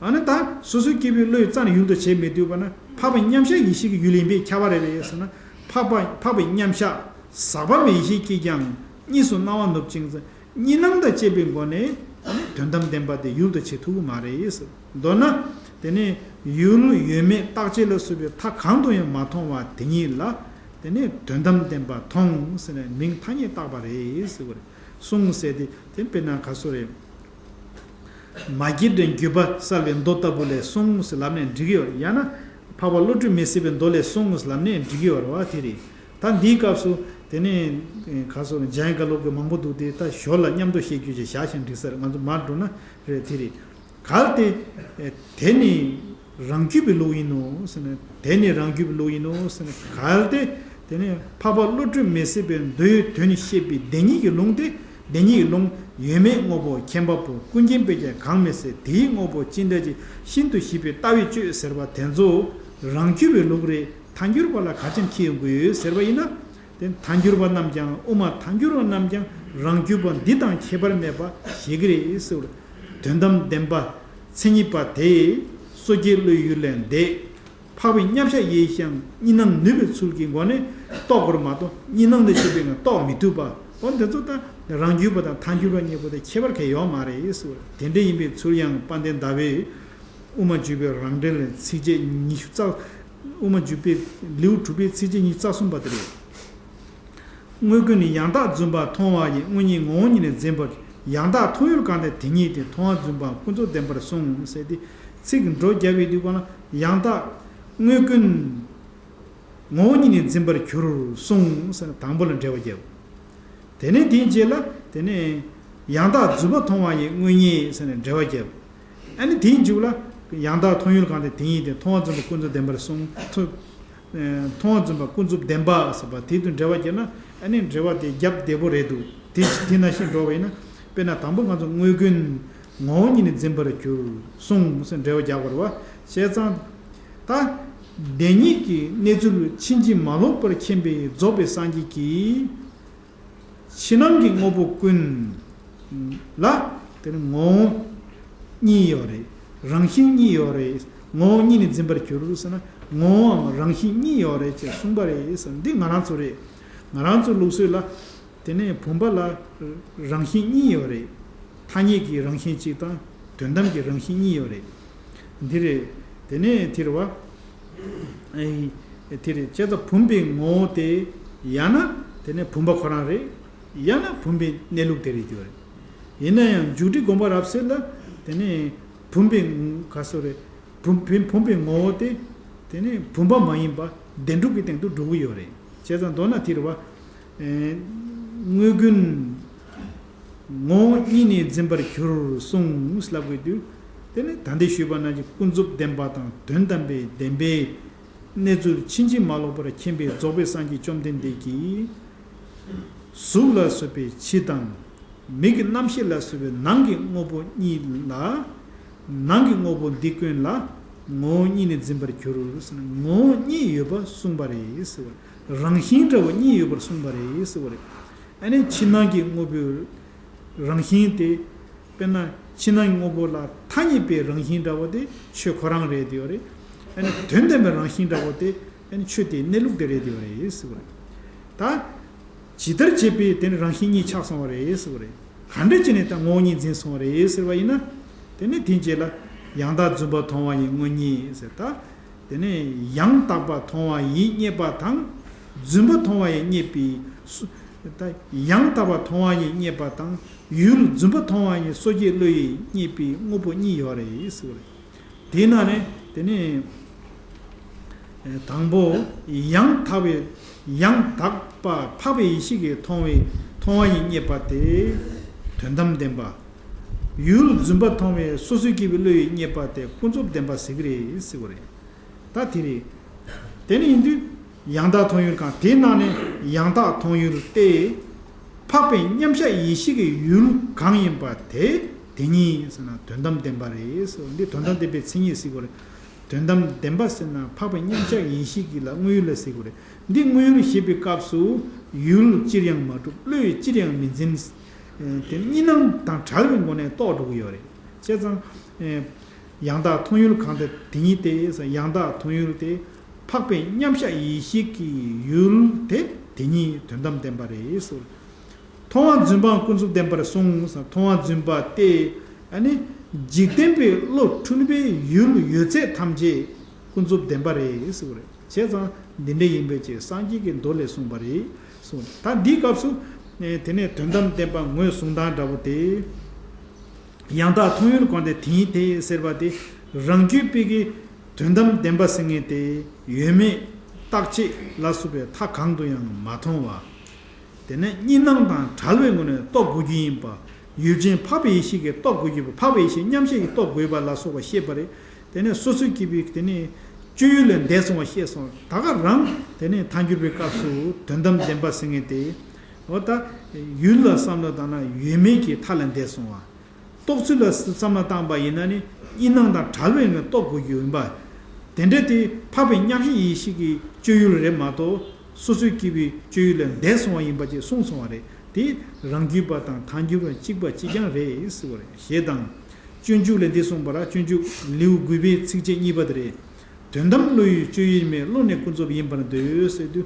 ཨ་ནི་ད་སོ་སོའི་སྐྱེ་བོའི་བློས་རྩ་ནས་ཡུལ་དུ་བྱེད་མི་ཐུབ་པ་ན་འཕགས་པའི་མཉམ་གཞག་ཡེ་ཤེས་ཀྱི་ཡུལ་ཡིན་པས་ཁྱབ་པ་རེད་པས་ཟེར་ན། འཕགས་པ་འཕགས་པའི་མཉམ་གཞག་ཟག་པ་མེད་ཡེ་ཤེས་ཀྱིས་ཀྱང་གཉིས་སུ་སྣང་བ་ནུབ་ཅིང་གཉིས་སྣང་དང་བཅས་པའི་སྒོ་ནས་དོན་དམ་བདེན་པ་དེ་ཡུལ་དུ་བྱེད་ཐུབ་ཀྱི་མ་རེད་ཟེར། མདོར་ན་དེ་ནི་ཡུལ་ཡོད་མེད་རྟག་ཆད་ལ་སོགས་པའི་མཐའ་གང་དུ་ཡང་མ་མཐོང་བ་དེ་ཉིད་ལ་དེ་ནི་དོན་དམ་བདེན་པ་མཐོང་ཟེར་ནས་མིང་ཐ་སྙད་བཏགས་པ་རེད་ཟེར་བ་རེད། གསུངས་ཟེར་ཏེ་དེ་དཔེར་ན་ག་སོ་རེད། མ་སྐྱེས་དགྲ་འགྱོད་པ་བསལ་བའི་མདོ་ལྟ་བུ་ལས་གསུངས་ཟེར་ལབ་ནས་འགྲིག་གི་ཡོད་རེད། ཡང་ན་འཕགས་པ་བློ་གྲོས་མི་ཟད་པའི་མདོ་ལས་གསུངས་ཟེར་ལབ་ནས་འགྲིག་གི་ཡོད་རེད་བ། དེ་རེད། ད་འདིའི་སྐབས་སུ་དེ་ནས་ག་སོ་འཇམ་དབྱངས་དགའ་ལོ་གི་མང་པོ་འདུག་སྟེ། ད་ཞོར་ལ་མཉམ་དུ་བཤད་རྒྱུ་ཞིག་བཞག་ཤིང་འགྲིག་ས་རེད། ང་ཚོ་མར་འགྲོ་ན་རེད། དེ་རེད། གལ་ཏེ་དེ་ནི་རང་རྒྱུད་པའི་ལུགས་ཡིན་ནོ་ཟེར་ན། དེ་ནི་རང་རྒྱུད་པའི་ལུགས་ཡིན་ནོ་ཟེར་ན། གལ་ཏེ་དེ་ནི་འཕགས་པ་བློ་གྲོས་མི་ཟད་པའི་མདོའི་དོན་བཤད་པའི་བདེན་གཉིས་ཀྱི་ལུང་སྟེ། བདེན་གཉིས་ཀྱི་ལུང་ཡོད་མེད་དངོས་པོ་ཁྱད་པར་པོ་ཀུན་མཁྱེན་པས་ཀྱང་གང་མི་ཟད། དེའི་དངོས་པོ་ཅི་འདྲ་ཅིག་ཤིན་ཏུ་ཞིབ་པའི་ལྟ་བས་དཔྱོད་ཟེར་བ་དེ་ཚོ་རང་རྒྱུད་པའི་ལུགས་རེད། ཐལ་འགྱུར་བ་ལ་ག་ཅན་ཁྱད་ཡོང་གི་ཡོད་ཟེར་བ་ཡིན་ན། དེ་ཐལ་འགྱུར་བ་རྣམས་ཀྱང་དབུ་མ་ཐལ་འགྱུར་བ་རྣམས་ཀྱང་རང་རྒྱུད་པ་འདི་དང་ཁྱད་པར་མེད་པ་ཞིག་རེད་ཟེར། དོན་དམ་བདེན་པ་མཚན་ཉིད་པ་དེ་སོ་སྐྱེའི་བློའི་ཡུལ་ལས་འདས། འཕགས་པའི་མཉམ་གཞག་ཡིན་ཞིང་གཉིས་སྣང་ནུབ་པའི་ཚུལ་གྱི་སྒོ་ནས་རྟོགས་དགོས་མ་གཏོགས་གཉིས་སྣང་དུ་སྐྱེས་པའི་ངང་རྟོགས་མི་ཐུབ་པ། འོ་འདི་ཚོ་ད་རང་རྒྱུད་པ་དང་ཐལ་འགྱུར་བ་གཉིས་པོ་དེ་ཁྱད་པར་གང་ཡང་ཡོད་མ་རེད་ཟེར། དེ་འདྲ་ཡིན་པའི་ཚུལ་ཡང་དཔལ་ལྡན་ཟླ་བའི་དབུ་མ་འཇུག་པའི་རང་འགྲེལ་ཚིགས་བཅད་ཉི་ཤུ་རྩ། དབུ་མ་འཇུག་པའི་ལེའུ་དྲུག་པའི་ཚིགས་བཅད་ཉི་ཤུ་རྩ་གསུམ་པ་དེ་རེད། དངོས་ཀུན་ཡང་དག་བརྫུན་པ་མཐོང་བ་ཡི་དངོས་གཉིས་ངོ་བོ་ཉིད་ནས་འཛིན་པར། ཡང་དག་མཐོང་ཡུལ་གང་དེ་དེ་ཉིད་དེ་མཐོང་བ་བརྫུན་པའམ་ཀུན་རྫོབ་བདེན་པར་གསུངས་ཟེར་ཏེ། ཚིག་འགྲོ་རྒྱབ་པའི་དུས་གང་ལ་ཡང་དག་དངོས་ཀུན་ངོ་བོ་ཉིད་ནས་འཛིན་པར་གྱུར་གསུངས་ཟེར་ན་དང་པོ་ལ་འགྲེལ་བ་རྒྱབ། དེ་ནས་དེའི་རྗེས་ལ་དེ་ནས་ཡང་དག་བརྫུན་པ་མཐོང་བ་ཡི་དངོས་གཉིས་ཟེར་ནས་འགྲེལ་བ་བརྒྱབ། ཨ་ནི་དེའི་མཇུག་ལ་ཡང་དག་མཐོང་ཡུལ་གང་དེ་དེ་ཉིད་དེ་མཐོང་བ་བརྫུན་པ་ཀུན་རྫོབ་བདེན་པར་གསུངས། མཐོ- མཐོང་བ་བརྫུན་པ་ཀུན་རྫོབ་བདེན་པ་ཟེར་བ་དེ་དུ་འགྲེལ་བ་བརྒྱབ་ན། ཨ་ནི་འགྲེལ་བ་དེ་རྒྱབ་བདེ་པོ་རེད་འདུག་དེ་དེ་ནང་བཞིན་འགྲོ་བ་ཡིན་ན། དཔེར་ན་དང་པོ་ང་ཚོ་དངོས་ཀུན་ངོ་བོ་ཉིད་ནས་འཛིན་པར་གྱུར་གསུངས་ཟེར་འགྲེལ་བ་རྒྱག་པ་རེད་བ། བྱས་ཙང་ད་བདེན་གཉིས་ཀྱི་གནས་ཚུལ་ཕྱིན་ཅི་མ་ལོག་པར་མཁྱེན་པའི་རྫོགས་པའི་སངས་རྒྱས་ཀྱིས། ཕྱི་ནང་གི་དངོས་པོ་ཀུན་ལ་དེ་ནི་ངོ་བོ་གཉིས་ཡོད་རེད། རང་བཞིན་གཉིས་ཡོད་རེད། ངོ་བོ་གཉིས་ནས་འཛིན་པར་གྱུར་ཟེར་ན། ངོ་བོའམ་རང་བཞིན་གཉིས་ཡོད་རེད་ཅེས་གསུངས་པ་རེད་ཟེར། འདི་ང་རང་ཚོ་རེད། ང་རང་ཚོའི་ལུགས་སྲོལ་ལ་དེ་ནས་བུམ་པ་ལ་རང་བཞིན་གཉིས་ཡོད་རེད། ཐ་སྙད་ཀྱི་རང་བཞིན་གཅིག་དང་དོན་དམ་གྱི་རང་བཞིན་གཉིས་ཡོད་རེད། འདི་རེད། དེ་ནས་དེ་རེད་བ། ཨེ། དེ་རེད། བྱས་ཙང་བུམ་པའི་ངོ་བོ་དེ་ཡང་ན་དེ་ནས་བུམ་པ་ཁོ་རང་རེད། ཡང་ན་བུམ་པའི་གནས་ལུགས་དེ་རེད་ཀྱི་ཡོད་རེད། ཡིན་ན་ཡང་མཇུག་སྒྲིལ་དགོངས་པ་རབ་གསལ་ལ་དེ་ནས་བུམ་པའི་ག་སོ་རེད། བུམ- བུམ- བུམ་པའི་ངོ་བོ་དེ་དེ་ནས་བུམ་པ་མ་ཡིན་པ་བདེན་གྲུབ་ཀྱི་སྟེང་དུ་འགྲོ་གི་ཡོད་རེད། བྱས་ཙང་མདོར་ན་དེ་རེད་བ། ཨེ། དངོས་ཀུན་ངོ་བོ་ཉིད་ནས་འཛིན་པར་གྱུར་གསུངས་ལབ་དགོས་དུས། དེ་ནི་ད་ལྟའི་ཞུས་པ་ནང་བཞིན་ཀུན་རྫོབ་བདེན་པ་དང་དོན་དམ་པའི་བདེན་པའི་གནས་ཚུལ་ཕྱིན་ཅི་མ་ལོག་པར་མཁྱེན་པའི་རྫོགས་པའི་སངས་རྒྱས་བཅོམ་ལྡན་འདས་ཀྱིས། གཟུགས་ལ་སོགས་པའི་ཕྱི་དང་། མིག་གི་རྣམ་ཤེས་ལ་སོགས་པའི་ནང་གི་དངོས་པོ་གཉིས་ལ། ནང་གི་དངོས་པོ་འདི་ཀུན་ལ་ངོ་བོ་གཉིས་ནས་འཛིན་པར་གྱུར་ཟེར་ན། ངོ་བོ་གཉིས་ཡོད་པར་གསུངས་པ་རེད་ཟེར་བ། རང་བཞིན་འདྲ་བ་གཉིས་ཡོད་པར་གསུངས་པ་རེད་ཟེར་བ་རེད། ཨ་ནི་ཕྱི་ནང་གི་དངོས་པོའི་རང་བཞིན་དེ། དཔེར་ན་ཕྱི་ནང་གི་དངོས་པོ་ལ་ཐ་སྙད་པའི་རང་བཞིན་འདྲ་བ་དེ་ཆོས་ཁོ་རང་རེད་དེ་ཡོད་རེད། ཨ་ནི་དོན་དམ་པའི་རང་བཞིན་འདྲ་བ་དེ་ཨ་ནི་ཆོས་དེའི་གནས་ལུགས་དེ་རེད་དེ་ཡོད་རེད་ཟེར་བ་རེད། ད། ཇི་ལྟར་བྱས་པས་དེ་ནི་རང་བཞིན་གཉིས་ཆགས་སོང་བ་རེད་ཟེར་བ་རེད། ག་འདྲ་བྱས་ནས་ད་ངོ་བོ་གཉིས་འཛིན་སོང་བ་རེད་ཟེར་བ་ཡིན་ན། དེ་ནི་དེའི་རྗེས་ལ་ཡང་དག་བརྫུན་པ་མཐོང་བ་ཡི་དངོས་གཉིས་ཟེར། ད་དེ་ནི་ཡང་དག་པ་མཐོང་བ་ཡིས་རྙེད་པ་དང་། བརྫུན་པ་མཐོང་བ་ཡིས་རྙེད་པའི་སོ། ད་ཡང་དག་པ་མཐོང་བ་ཡིས་རྙེད་པ་དང་། ཡུལ་བརྫུན་པ་མཐོང་བ་ཡིས་སོ་སྐྱེའི་བློ་ཡིས་རྙེད་པའི་དངོས་པོ་གཉིས་ཡོད་རེད་ཟེར་བ་རེད། དེའི་ནང་ནས་དེ་ནས་དང་པོ་ཡང་དག་པའི་ཡང་དག་པ་འཕགས་པའི་ཡེ་ཤེས་ཀྱིས་མཐོང་བའི་མཐོང་བ་ཡིས་རྙེད་པ་དེ་དོན་དམ་བདེན་པ། ཡུལ་བརྫུན་པ་མཐོང་བའི་སོ་སོའི་སྐྱེ་བོའི་བློ་ཡིས་རྙེད་པ་དེ་ཀུན་རྫོབ་བདེན་པ་ཟེར་གྱི་རེད་ཟེར་བ་རེད། ད་དེ་རེད། དེ་ནི་ཡིན་དུས་ཡང་དག་མཐོང་ཡུལ་གང་། དེའི་ནང་ནས་ཡང་དག་མཐོང་ཡུལ་ཏེ། འཕགས་པའི་མཉམ་གཞག་ཡེ་ཤེས་ཀྱི་ཡུལ་གང་ཡིན་པ་དེ་དེ་ཉིད་ཟེར་ན་དོན་དམ་བདེན་པ་རེད་ཟེར་བ་འདི་དོན་དམ་བདེན་པའི་མཚན་ཉིད་ཟེར་བ་རེད། དོན་དམ་བདེན་པ་ཟེར་ན་འཕགས་པའི་མཉམ་གཞག་ཡེ་ཤེས་ཀྱི་ལ་དངོས་ཡུལ་ལ་ཟེར་བ་རེད། འདི་དངོས་ཡུལ་ཞེས་པའི་སྐབས་སུ་ཡུལ་ཅིར་ཡང་མ་གྲུབ། བློས་ཅིར་ཡང་མི་འཛིན། དེ་གཉིས་སྣང་དང་བྲལ་བའི་སྒོ་ནས་རྟོགས་འགྲོ་གི་ཡོད་རེད། བྱས་ཙང་། ཡང་དག་མཐོང་ཡུལ་གང་དེ་དེ་ཉིད་དེ། ཡང་དག་མཐོང་ཡུལ་དེ་འཕགས་པའི་མཉམ་གཞག་ཡེ་ཤེས་ཀྱི་ཡུལ་དེ་དེ་ཉིད་དོན་དམ་བདེན་པ་རེད་ཟེར། མཐོང་བ་རྫུན་པའང་ཀུན་རྫོབ་བདེན་པར་གསུངས། མཐོང་བ་རྫུན་པ་སྟེ། ཨ་ནི། འཇིག་རྟེན་པའི་བློ་འཁྲུལ་པའི་ཡུལ་ཡོད་ཚད་ཐམས་ཅད་ཀུན་རྫོབ་བདེན་པ་རེད་ཟེར་བ་རེད། བྱས་ཙང་འདི་འདྲ་ཡིན་པའི་ཕྱིར་སངས་རྒྱས་ཀྱི་མདོ་ལས་གསུངས་པ་རེད་གསུངས། ད་འདིའི་སྐབས་སུ། དེ་ནས་དོན་དམ་བདེན་པ་ངོས་བཟུང་སྟངས་འདྲ་པོ་དེ། ཡང་དག་མཐོང་ཡུལ་གང་དེ་དེ་ཉིད་དེ་ཟེར་བ་དེ། རང་རྒྱུད་པའི་གི་དོན་དམ་བདེན་པ་ཟེར་མཁན་དེ་ཡོད་མེད་བརྟག་དཔྱད་ལ་སོགས་པའི་མཐའ་གང་དུ་ཡང་མ་མཐོང་བ། དེ་ནས་གཉིས་སྣང་དང་བྲལ་བའི་ངོས་ནས་རྟོགས་དགོས་རྒྱུ་ཡིན་པ། ཡུལ་ཅན་འཕགས་པའི་ཡེ་ཤེས་ཀྱིས་རྟོགས་དགོས་རྒྱུ་པ། འཕགས་པའི་ཡེ་ཤེས་མཉམ་གཞག་གིས་རྟོགས་དགོས་པ་ལ་སོགས་པ་བཤད་པ་རེད། དེ་ནས་སོ་སོའི་སྐྱེས་བུའི་དེ་ནས་སྤྱོད་ཡུལ་ལས་འདས་སོང་བ་བཤད་སོང་། ད་ག་རང་དེ་ནས་ཐལ་འགྱུར་བའི་སྐབས་སུ་དོན་དམ་བདེན་པ་ཟེར་མཁན་དེ། འོ་ད་ཡུལ་ལ་བསམ་བློ་བཏང་ན་ཡོད་མེད་ཀྱི་མཐའ་ལས་འདས་སོང་བ། རྟོགས་ཚུལ་ལ་བསམ་བློ་བཏང་པ་ཡིན་ན་ནི་གཉིས་སྣང་དང་བྲལ་བའི་ངང་རྟོགས་དགོས་རྒྱུ་ཡིན་པ། དེ་འདྲ་དེ་འཕགས་པའི་མཉམ་གཞག་ཡེ་ཤེས་ཀྱི་སྤྱོད་ཡུལ་རེད་མ་གཏོགས། སོ་སོའི་སྐྱེས་བུའི་སྤྱོད་ཡུལ་ལས་འདས་སོང་བ་ཡིན་པ་ཅེས་གསུངས་སོང་བ་རེད། དེ་རང་རྒྱུད་པ་དང་ཐལ་འགྱུར་བ་གཅིག་པ་གཅིག་རྐྱང་རེད་ཟེར་བ་རེད། ཞེས་དང་། སྤྱོད་འཇུག་ལས་འདི་གསུངས་པ་ར། སྤྱོད་འཇུག་ལེའུ་དགུ་པའི་ཚིགས་བཅད་གཉིས་པ་དེ་རེད། དོན་དམ་བློ་ཡི་སྤྱོད་ཡུལ་མིན། བློ་ནི་ཀུན་རྫོབ་ཡིན་པར་འདོད་ཟེར་དུས།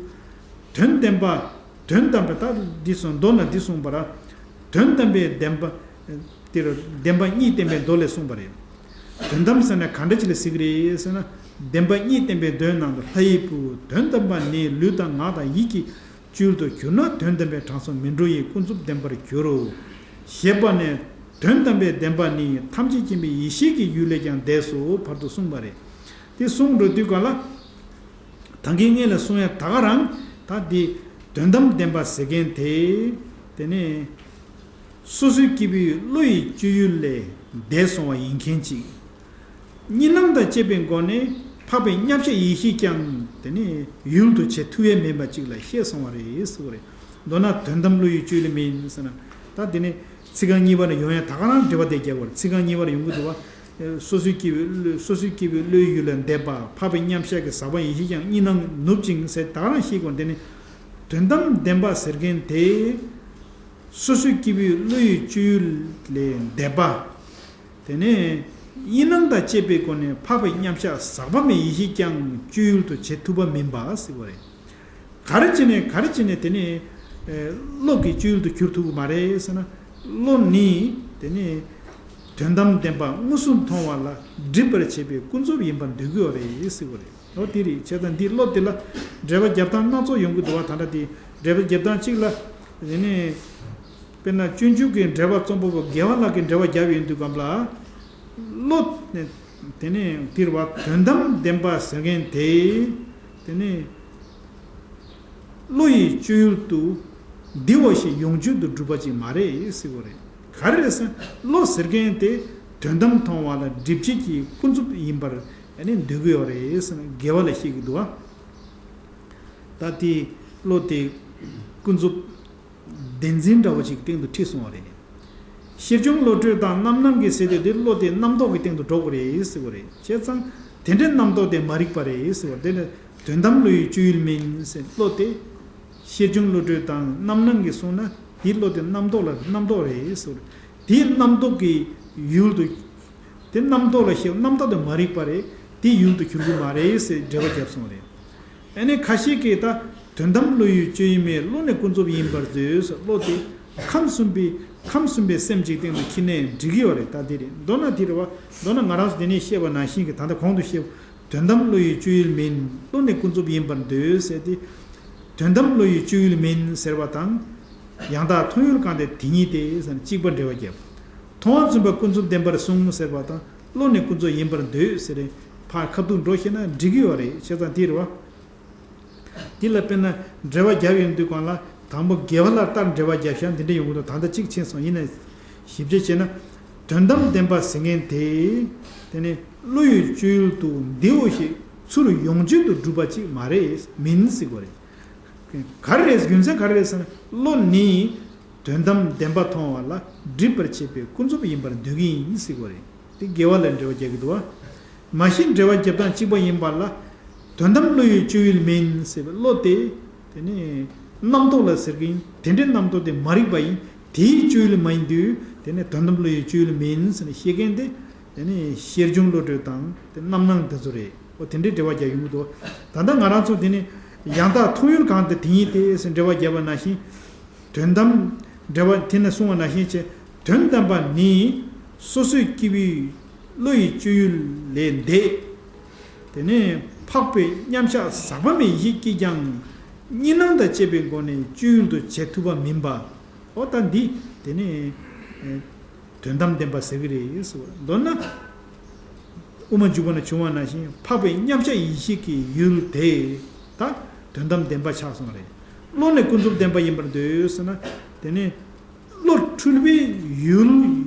དོན་བདེན་པ། དོན་དམ་པའི་ད་འདི་གསུངས། མདོ་ན་འདི་གསུངས་པ་ར། དོན་དམ་པའི་བདེན་པ། དེར་བདེན་པ་གཉིས་བསྟན་པའི་མདོ་ལས་གསུངས་པ་རེད། དོན་དམ་ཟེར་ན་ག་འདྲ་ཅིག་ལ་ཟེར་གི་རེད་ཟེར་ན། བདེན་པ་གཉིས་བསྟན་པའི་མདོའི་ནང་དུ། ལྷ་ཡི་བུ། དོན་དམ་པ་ནི་ལུས་དང་ངག་དང་ཡིད་ཀྱི་སྤྱོད་ཡུལ་དུ་གྱུར་ན་དོན་དམ་པའི་དྲང་སྲོང་མི་འགྲོ་ཡི་ཀུན་རྫོབ་བདེན་པར་འགྱུར་རོ། ཞེས་པ་ནས། དོན་དམ་པའི་བདེན་པ་ནི་ཐམས་ཅད་མཁྱེན་པའི་ཡེ་ཤེས་ཀྱི་ཡུལ་ལས་ཀྱང་འདས་སོ་བར་དུ་གསུངས་པ་རེད། དེ་གསུངས་འགྲོ་དུས་ག་ལ། ད་གིན་སྔོན་ལ་གསུངས་ཡ་ད་ག་རང་ད་འདི་དོན་དམ་བདེན་པ་ཟེར་མཁན་དེ། དེ་ནས་སོ་སོའི་སྐྱེས་བུའི་བློ་ཡི་སྤྱོད་ཡུལ་ལས་འདས་སོང་བ་ཡིན་མཁན་ཅིག་གཉིས་སྣང་དང་བཅས་པའི་སྒོ་ནས་འཕགས་པའི་མཉམ་གཞག་ཡེ་ཤེས་ཀྱང་དེ་ནས་ཡུལ་དུ་བྱེད་ཐུབ་ཡས་མིན་པ་ཅིག་ལ་བཤད་སོང་བ་རེད་ཟེར་བ་རེད། མདོར་ན་དོན་དམ་བློ་ཡི་སྤྱོད་ཡུལ་མིན་ཟེར་ན། ད་དེ་ནས་ཚིག་རྐང་གཉིས་པ་ནས་ཡོང་ཡ་ད་ག་རང་འགྲེལ་པ་དེ་རྒྱབ་པ་རེད། ཚིག་རྐང་གཉིས་པ་ནས་ཡོང་གི་འདུག་བ། སོ་སོའི་སྐྱེས་བུའི་བློ། སོ་སོའི་སྐྱེས་བུའི་བློའི་ཡུལ་ལས་འདས་པ། འཕགས་པའི་མཉམ་གཞག་གི་ཟག་པ་ཡེ་ཤེས་ཀྱང་གཉིས་སྣང་ནུབ་ཅིང་ཟེར་ད་ག་རང་བཤད་དགོས། དེ་ནི་དོན་དམ་བདེན་པ་ཟེར་མཁན་དེ། སོ་སོའི་སྐྱེས་བུའི་བློ་ཡི་སྤྱོད་ཡུལ་ལས་འདས་པ། དེ་ནས་གཉིས་སྣང་དང་བཅས་པའི་སྒོ་ནས་འཕགས་པའི་མཉམ་གཞག་ཟག་པ་མེད་ཡེ་ཤེས་ཀྱང་སྤྱོད་ཡུལ་དུ་བྱེད་ཐུབ་པ་མིན་པ་ཟེར་བ་རེད། ག་རེ་བྱས་ནས་ག་རེ་བྱས་ནས་དེ་ནི་བློ་གི་སྤྱོད་ཡུལ་དུ་གྱུར་ཐུབ་ཀྱི་མ་རེད་ཟེར་ན། བློ་ནི་དེ་ནི་དོན་དམ་བདེན་པ་མངོན་སུམ་མཐོང་བ་ལ་སྒྲིབ་པར་བྱེད་པའི་ཀུན་རྫོབ་ཡིན་པར་འདོད་ཀྱི་ཡོད་རེད་ཟེར་བ་རེད། འོ་དེ་རེད། བྱས་ཙང་འདི་བློ་དེ་ལ་འགྲེལ་པ་རྒྱབ་སྟངས་སྣ་ཚོགས་ཡོང་གི་འདུག་བ། ད་ལྟ་དེ་འགྲེལ་པ་རྒྱབ་སྟངས་གཅིག་ལ། དེ་ནི་དཔེར་ན་སྤྱོད་འཇུག་གི་འགྲེལ་པ་རྩོམ་པ་པོ་རྒྱལ་བ་ལགས་ཀྱིས་འགྲེལ་པ་རྒྱབ་ཡོང་དུས་སྒང་ལ། བློ་ནི་དེ་ནི་དེ་རེད་བ། དོན་དམ་བདེན་པ་ཟེར་མཁན་དེ། དེ་ནི་བློ་ཡི་སྤྱོད་ཡུལ་དུ་འདིའོ་ཞེས་ཡོངས་གཅོད་དུ་གྲུབ་པ་ཅིག་མ་རེད་ཟེར་བ་རེད། ག་རེ་རེད་ཟེར་ན་བློ་ཟེར་མཁན་དེ་དོན་དམ་མཐོང་བ་ལ་སྒྲིབ་བྱེད་ཀྱི་ཀུན་རྫོབ་ཡིན་པར་ཨ་ནི་འདོད་ཀྱི་ཡོད་རེད་ཟེར་ན་དགེ་བ་ལ་བཤད་ཀྱི་འདུག་བ། ད་དེ་བློ་དེ་ཀུན་རྫོབ་བདེན་འཛིན་འདྲ་བོ་ཅིག་སྟེང་དུ་ཁྲིད་སོང་བ་རེད། ཤེར་བྱུང་བློ་གྲོས་དང་རྣམ་སྣང་གི་ཟེར་དུས་དེ་བློ་དེ་རྣམ་རྟོག་གི་སྟེང་དུ་འགྲོ་དགོས་རེད་ཟེར་བ་རེད། བྱས་ཙང་དེ་འདྲའི་རྣམ་རྟོག་དེ་མ་རིག་པ་རེད་ཟེར་བ་དེ་ནི་དོན་དམ་བློ་ཡི་སྤྱོད་ཡུལ་མིན་ཟེར། བློ་དེ་ཤེར་བྱུང་བློ་གྲོས་དང་རྣམ་སྣང་གིས་གསུངས་ན་དེའི་བློ་དེ་རྣམ་རྟོག་ལ་རྣམ་རྟོག་རེད་ཟེར་བ་རེད། དེའི་རྣམ་རྟོག་གི་ཡུལ་དུ། དེ་རྣམ་རྟོག་ལ་ཞེན། རྣམ་རྟོག་དེ་མ་རིག་པ་རེད། དེའི་ཡུལ་དུ་གྱུར་གྱི་མ་རེད་ཟེར་འགྲེལ་པ་བརྒྱབ་སོང་བ་རེད། ཨ་ནི་ཁ་ཤས་ཀྱིས་ད་དོན་དམ་བློ་ཡི་སྤྱོད་ཡུལ་མིན། བློ་ནི་ཀུན་རྫོབ་ཡིན་པར་འདོད་ཟེར། བློ་དེ་ཁམས་གསུམ་པའི་ཁམས་གསུམ་པའི་སེམས་ཅིག་སྟེང་དུ་ཁྱེར་ནས་འགྲིག་གི་ཡོད་རེད། ད་དེ་རེད། མདོར་ན་དེ་རེད་བ། མདོར་ན་ང་རང་ཚོ་དེ་ནས་བཤད་པ་ནང་བཞིན་གྱི་ད་ལྟ་གོང་དུ་བཤད་པ། དོན་དམ་བློ་ཡི་སྤྱོད་ཡུལ་མིན། བློ་ནི་ཀུན་རྫོབ་ཡིན་པར་འདོད་ཟེར་ཏེ། དོན་དམ་བློ་ཡི་སྤྱོད་ཡུལ་མིན་ཟེར་བ་དང་། ཡང་དག་མཐོང་ཡུལ་གང་དེ་དེ་ཉིད་དེ་ཟེར་ནས་གཅིག་པ་འགྲེལ་བ་བརྒྱབ། མཐོང་བ་རྫུན་པ་ཀུན་རྫོབ་བདེན་པར་གསུངས་ཟེར་བ་དང་། བློ་ནི་ཀུན་རྫོབ་ཡིན་པར་འདོད་ཟེར་ནས་ཕར་ཁ་ཐུག་འགྲོ་ཤེས་ན་འགྲིག་གི་ཡོད་རེད། བྱས་ཙང་དེ་རེད་བ། འདི་ལ་དཔེར་ན་འགྲེལ་བ་བརྒྱབ་ཡོང་དུས་སྒང་ལ་དང་པོ་དགེ་བ་ལ་ལྟར་འགྲེལ་བ་བརྒྱབ་ཤག་འདི་འདྲ་ཡོང་གི་འདུག་ད་ལྟ་གཅིག་ཕྱིན་སོང་། ཡིན་ན་ཞིབ་དཔྱད་བྱས་ན། དོན་དམ་བདེན་པ་ཟེར་མཁན་དེ། དེ་ནི་བློ་ཡི་སྤྱོད་ཡུལ་དུ་འདིའོ་ཞེས་ཚུར་ཡོངས་གཅོད་དུ་སྒྲུབ་པ་ཅིག་མ་རེད། མིན་ཟེར་གོ་རེད། ག་རེ་རེད། རྒྱུ་མཚན་ག་རེ་རེད་ཟེར་ན། བློ་ནི་དོན་དམ་བདེན་པ་མཐོང་བ་ལ་སྒྲིབ་པར་བྱེད་པའི་ཀུན་རྫོབ་ཡིན་པར་འདོད་ཀྱི་ཡིན་ཟེར་གོ་རེད། དེ་དགེ་བ་ལ་འགྲེལ་བ་རྒྱག་གི་འདུག་བ། མ་གཞི་འགྲེལ་བ་རྒྱབ་སྟངས་གཅིག་པ་ཡིན་པ་ལ། དོན་དམ་བློ་ཡི་སྤྱོད་ཡུལ་མིན་ཟེར་བའི་བློ་དེ། དེ་ནི་རྣམ་རྟོག་ལ་ཟེར་གྱི་ཡིན། དེ་འདྲའི་རྣམ་རྟོག་དེ་མ་རིག་པ་ཡིན། དེའི་སྤྱོད་ཡུལ་མ་ཡིན་དུས་དེ་ནི་དོན་དམ་བློ་ཡི་སྤྱོད་ཡུལ་མིན་ཟེར་ནས་བཤད་མཁན་དེ། དེ་ནི་ཤེར་འབྱུང་བློ་གྲོས་དང་དེ་རྣམ་སྣང་དེ་ཚོ་རེད། འོ་དེ་འདྲའི་འགྲེལ་བ་རྒྱག་ཡོང་གི་འདུག་ད་ལྟ་ང་རང་ཚོ་དེ་ནི་ཡང་དག་མཐོང་ཡུལ་གང་དེ་དེ་ཉིད་དེ་ཟེར་འགྲེལ་བ་བརྒྱབ་པ་ནང་བཞིན། དོན་དམ་འགྲེལ་བ་དེ་ནས་གསུངས་པ་ནང་བཞིན་བྱས། དོན་དམ་པ་ནི་སོ་སོའི་སྐྱེ་བོའི་བློ་ཡི་སྤྱོད་ཡུལ་ལས་འདས། དེ་ནས་འཕགས་པའི་མཉམ་གཞག་ཟག་པ་མེད་ཡིད་ཀྱིས་ཀྱང་གཉིས་སྣང་དང་བཅས་པའི་སྒོ་ནས་སྤྱོད་ཡུལ་དུ་བྱེད་ཐུབ་པ་མིན་པ། འོ་ད་འདི་དེ་ནས་དོན་དམ་བདེན་པ་ཟེར་གྱི་རེད་ཟེར་བ། མདོར་ན། དབུ་མ་འཇུག་པ་ན་བྱུང་བ་ནང་བཞིན་འཕགས་པའི་མཉམ་གཞག་ཡེ་ཤེས་ཀྱི་ཡུལ་དེ་ད་དོན་དམ་བདེན་པ་ཆགས་སོང་བ་རེད། བློ་ནི་ཀུན་རྫོབ་བདེན་པ་ཡིན་པར་འདོད་ཟེར་ན། དེ་ནི་བློ་འཁྲུལ་པའི་ཡུལ་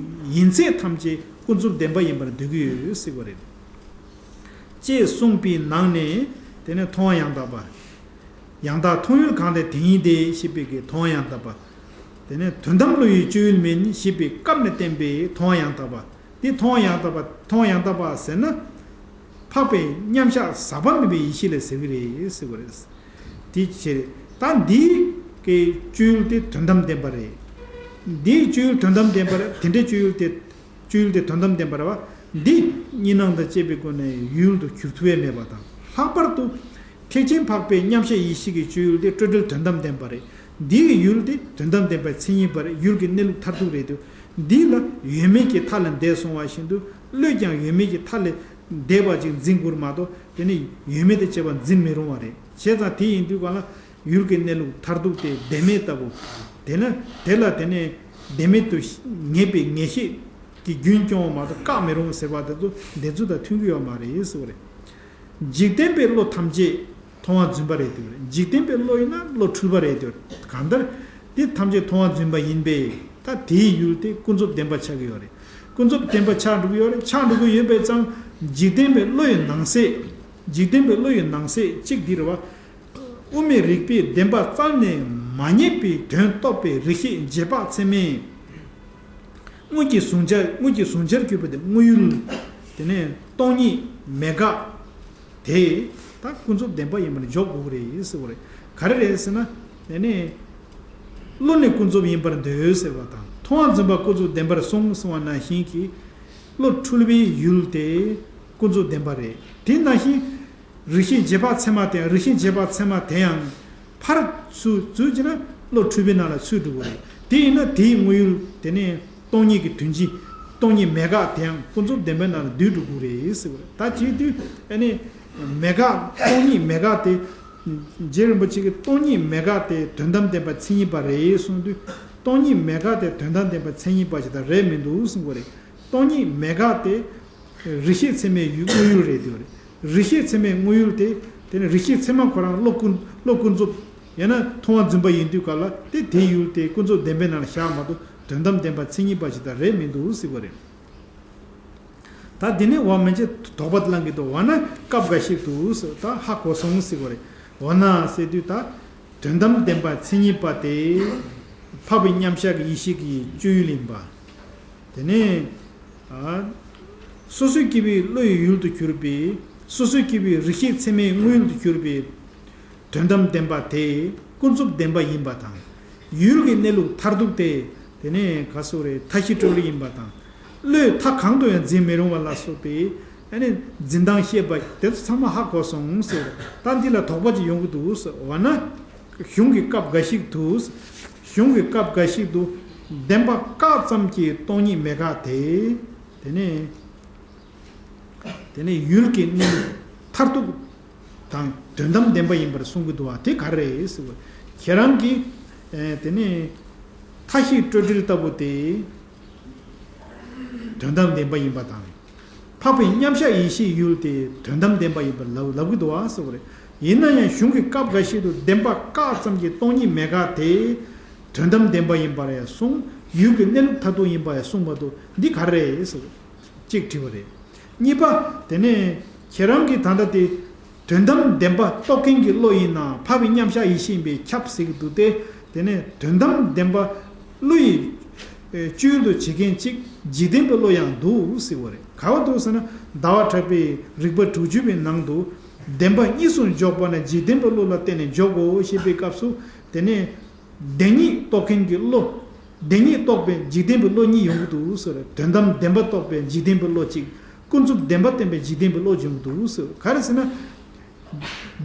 ཡིན་ཚད་ཐམས་ཅད་ཀུན་རྫོབ་བདེན་པ་ཡིན་པར་འདོད་ཀྱི་ཡོད་ཟེར་བ་རེད། ཅེས་གསུངས་པའི་ནང་ནས་དེ་ནི་མཐོང་བ་ཡང་དག་པ། ཡང་དག་མཐོང་ཡུལ་གང་དེ་དེ་ཉིད་དེ་ཞེས་པའི་གི་མཐོང་བ་ཡང་དག་པ། དེ་ནས་དོན་དམ་བློ་ཡི་སྤྱོད་ཡུལ་མིན་ཞེས་པའི་སྐབས་ནས་བསྟན་པའི་མཐོང་བ་ཡང་དག་པ། དེ་མཐོང་བ་ཡང་དག་པ། མཐོང་བ་ཡང་དག་པ་ཟེར་ན། འཕགས་པའི་མཉམ་གཞག་ཟག་པ་མེད་པའི་ཡེ་ཤེས་ལ་ཟེར་གྱི་རེད་ཟེར་བ་རེད། དེ་ཕྱིར་ད་འདིའི་གི་སྤྱོད་ཡུལ་དེ་དོན་དམ་བདེན་པ་རེད། འདིའི་སྤྱོད་ཡུལ་དོན་དམ་བདེན་པ་རེད། དེ་འདྲའི་སྤྱོད་ཡུལ་དེ། སྤྱོད་ཡུལ་དེ་དོན་དམ་བདེན་པ་རེད་བ། འདི་གཉིས་སྣང་དང་བཅས་པའི་སྒོ་ནས་ཡུལ་དུ་གྱུར་ཐུབ་པའི་མེད་པ་དང་། ལྷག་པར་དུ། ཐེག་ཆེན་འཕགས་པའི་མཉམ་གཞག་ཡེ་ཤེས་ཀྱི་སྤྱོད་ཡུལ་དེ་སྤྲོས་བྲལ་དོན་དམ་བདེན་པ་རེད། འདི་ཡི་ཡུལ་དེ་དོན་དམ་བདེན་པའི་མཚན་ཉིད་པ་རེད། ཡུལ་གྱི་གནས་ལུགས་མཐར་ཐུག་རེད་འདུག་འདི་ལ་ཡོད་མེད་ཀྱི་མཐའ་ལས་འདས་སོང་བ་བཞིན་དུ་བློས་ཀྱང་ཡོད་མེད་ཀྱི་མཐའ་ལས་འདས་པ་ཅིག་འཛིན་དགོས་མ་གཏོགས་དེ་ནི་ཡོད་མེད་དང་བཅས་པ་འཛིན་མི་རུང་བ་རེད། བྱས་ཙང་དེ་ཡིན་དུས་གང་ལ། ཡུལ་གྱི་གནས་ལུགས་མཐར་ཐུག་དེ་བདེན་མེད་ལྟ་བུ། དེ་ན་དེ་ལ་དེ་ནས་བདེན་མེད་དུ་ངེས་པའི་ངེས་ཤེས་ཀྱི་རྒྱུན་སྐྱོང་བ་མ་གཏོགས་བཀག་མི་རུང་ཟེར་བ་དེ་ཚོ་འདི་ཚོ་དང་མཐུན་གྱི་ཡོད་མ་རེད་ཟེར་བ་རེད། འཇིག་རྟེན་པའི་བློ་ཐམས་ཅད་མཐོང་བ་རྫུན་པ་རེད་དེ། འཇིག་རྟེན་པའི་བློ་ཡིན་ན་བློ་འཁྲུལ་པ་རེད་དེ། གང་ལྟར་དེ་ཐམས་ཅད་མཐོང་བ་རྫུན་པ་ཡིན་པས་ད་དེའི་ཡུལ་དེ་ཀུན་རྫོབ་བདེན་པ་ཆགས་ཀྱི་ཡོད་རེད། ཀུན་རྫོབ་བདེན་པ་ཆགས་འགྲོ་གི་ཡོད་རེད། ཆགས་འགྲོ་གི་ཡོད་པས་ཙང་འཇིག་རྟེན་པའི་བློ་ཡི་ནང་གསེས། འཇིག་རྟེན་པའི་བློ་ཡི་ནང་གསེས་གཅིག་འདི་རེད་བ། དབུ་མའི་རིགས་པས་བདེན་པ་རྩལ་ནས་མ་རྙེད་པའི་དོན་རྟོགས་པའི་རིགས་ཤེས་རྗེས་དཔག་ཚད་མས། དངོས་ཀྱི་གཟུང་བྱ། དངོས་ཀྱི་གཟུང་བྱར་གྱུར་པ་དེ་དངོས་ཡུལ། དེ་ནས་སྟོང་ཉིད་མེད་དགག་དེ་ད་ཀུན་རྫོབ་བདེན་པ་ཡིན་པར་འཇོག་དགོས་ཀྱི་རེད་ཟེར་བ་རེད། ག་རེ་རེད་ཟེར་ན། དེ་ནས་བློ་ནི་ཀུན་རྫོབ་ཡིན་པར་འདོད་ཟེར་བ་དང་མཐོང་བ་རྫུན་པ་ཀུན་རྫོབ་བདེན་པར་གསུངས་གསུངས་པ་ནང་བཞིན་གྱི། བློ་འཁྲུལ་པའི་ཡུལ་དེ་ཀུན་རྫོབ་བདེན་པ་རེད། དེ་ནང་བཞིན། རིགས་ཤེས་རྗེས་དཔག་ཚད་མ་དེ་ཡང་རིགས་ཤེས་རྗེས་དཔག་ཚད་མ་དེ་ཡང་ཕར་ཚུར་ཚུར་བྱས་ན་བློ་འཁྲུལ་པའི་ནང་ལ་ཚུད་འགྲོ་གི་རེད། དེ་ཡིན་ན་དེའི་དངོས་ཡུལ་དེ་ནས་སྟོང་ཉིད་ཀྱི་དོན་སྤྱི། སྟོང་ཉིད་མེད་དགག་དེ་ཡང་ཀུན་རྫོབ་བདེན་པའི་ནང་ལ་འདུས་འགྲོ་གི་རེད་ཟེར་བ་རེད། ད་བྱེད་དུས་ཨ་ནི་མེད་དགག་སྟོང་ཉིད་མེད་དགག་དེ། རྗེ་རིན་པོ་ཆེ་གིས་སྟོང་ཉིད་མེད་དགག་དེ་དོན་དམ་བདེན་པ་མཚན་ཉིད་པ་རེད་གསུངས་དུས། སྟོང་ཉིད་མེད་དགག་དེ་དོན་དམ་བདེན་པ་མཚན་ཉིད་པ་ཞིག་ད་རེད་མི་འདུག་གསུངས་པ་རེད། སྟོང་ཉིད་མེད་དགག་དེ། རིགས་ཤེས་ཚད་མའི་ཡུལ་དངོས་ཡུལ་རེད་དེ། རིགས་ཤེས་ཚད་མའི་དངོས་ཡུལ་དེ། དེ་ནི་རིགས་ཤེས་ཚད་མ་ཁོ་རང་བློ་ཀུན་བློ་ཀུན་རྫོབ། ཡང་ན་མཐོང་བ་རྫུན་པ་ཡིན་དུས་ག་ལ་དེ་དེའི་ཡུལ་དེ་ཀུན་རྫོབ་བདེན་པའི་ནང་ལ་བཞག་མ་གཏོགས་དོན་དམ་བདེན་པ་མཚན་ཉིད་པ་ཞིག་ད་རེད་མི་འདུག་ཟེར་བ་རེད། ད་འདི་ནས་འོ་མན་ཆད་དོགས་པ་བསླང་གི་འདུག་འོ་ན་སྐབས་འགའ་ཞིག་ཏུ་ཟེར་ད་ཧ་གོ་སོང་ཟེར་བ་རེད། འོ་ན་ཟེར་དུས་ད། དོན་དམ་བདེན་པ་མཚན་ཉིད་པ་དེ། འཕགས་པའི་མཉམ་གཞག་གི་ཡེ་ཤེས་ཀྱི་སྤྱོད་ཡུལ་ཡིན་པ། དེ་ནས། ཨ། སོ་སོའི་སྐྱེ་བོའི་བློ་ཡི་ཡུལ་དུ་གྱུར་པའི། སོ་སོའི་སྐྱེ་བོའི་རིགས་ཤེས་ཚད་མའི་དངོས་ཡུལ་དུ་གྱུར་པའི། དོན་དམ་བདེན་པ་དེ་ཀུན་རྫོབ་བདེན་པ་ཡིན་པ་དང་། ཡུལ་གྱི་གནས་ལུགས་མཐར་ཐུག་དེ། དེ་ནས་ག་སོགས་རེད་མཐའ་བཞི་སྤྲོས་བྲལ་ཡིན་པ་དང་། བློས་མཐའ་གང་དུ་ཡང་འཛིན་མི་རུང་བ་ལ་སོགས་པའི། ཨ་ནི་འཛིན་སྟངས་བཤད་པ་དེ་ཚོ་ཚང་མ་ཧ་གོ་སོང་ཟེར། ད་འདི་ལ་དོགས་པ་ཅིག་ཡོང་གི་འདུག་ཟེར་བ་ན། གཞུང་གི་སྐབས་འགའ་ཞིག་ཏུ། གཞུང་གི་སྐབས་འགའ་ཞིག་ཏུ། བདེན་པ་བཀག་ཙམ་གྱིས་སྟོང་ཉིད་མེད་དགག་དེ། དེ་ནས། དེ་ནས་ཡུལ་གྱི་གནས་ལུགས་མཐར་ཐུག་དང་དོན་དམ་བདེན་པ་ཡིན་པར་གསུང་གི་འདུག་བ་དེ་ག་རེ་རེད་ཟེར་བ། ཁྱེད་རང་གིས། ཨེ། དེ་ནས་མཐའ་བཞི་སྤྲོས་བྲལ་ལྟ་བུ་དེ་དོན་དམ་བདེན་པ་ཡིན་པ་དང་། འཕགས་པའི་མཉམ་གཞག་ཡེ་ཤེས་ཡུལ་དེ་དོན་དམ་བདེན་པ་ཡིན་པར་ལབ་ལབ་ཀྱི་འདུག་བ་ཟེར་བ་རེད། ཡིན་ན་ཡང་གཞུང་གི་སྐབས་འགའ་ཞིག་ཏུ་བདེན་པ་བཀག་ཙམ་གྱིས་སྟོང་ཉིད་མེད་དགག་དེ་དོན་དམ་བདེན་པ་ཡིན་པར་ཡང་གསུངས། ཡུལ་གྱི་གནས་ལུགས་མཐར་ཐུག་ཡིན་པར་ཡང་གསུངས་པ་འདུག་འདི་ག་རེ་རེད་ཟེར་བ། གཅིག་དྲིས་པ་རེད། གཉིས་པ། དེ་ནས་ཁྱེད་རང་གིས་ད་ལྟ་དེ་དོན་དམ་བདེན་པ་རྟོགས་མཁན་གྱི་བློ་ཡིན་ན་འཕགས་པའི་མཉམ་གཞག་ཡེ་ཤེས་ཡིན་པས་ཁྱབ་ཟེར་གྱི་འདུག་སྟེ། དེ་ནས་དོན་དམ་བདེན་པ་བློ་ཡི་སྤྱོད་ཡུལ་དུ་བྱེད་མཁན་གཅིག་འཇིག་རྟེན་པའི་བློ་ཡང་འདུག་ཟེར་བ་རེད། ག་བ་འདུག་ཟེར་ན་ཟླ་བ་གྲགས་པའི་རིགས་པ་དྲུག་ཅུ་པའི་ནང་དུ་བདེན་པ་གཉིས་སུ་འཇོག་པ་ན་འཇིག་རྟེན་པའི་བློ་ལ་བརྟེན་ནས་འཇོག་གོ་ཞེས་པའི་སྐབས་སུ་དེ་ནས། བདེན་གཉིས་རྟོགས་མཁན་གྱི་བློ། བདེན་གཉིས་རྟོགས་པའི་འཇིག་རྟེན་པའི་བློ་གཉིས་ཡོང་གི་འདུག་ཟེར། དོན་དམ་བདེན་པ་རྟོགས་པའི་འཇིག་རྟེན་པའི་བློ་གཅིག། ཀུན་རྫོབ་བདེན་པ་བསྟན་པའི་འཇིག་རྟེན་པའི་བློ་ཡོང་གི་འདུག་ཟེར། ག་རེ་ཟེར་ན།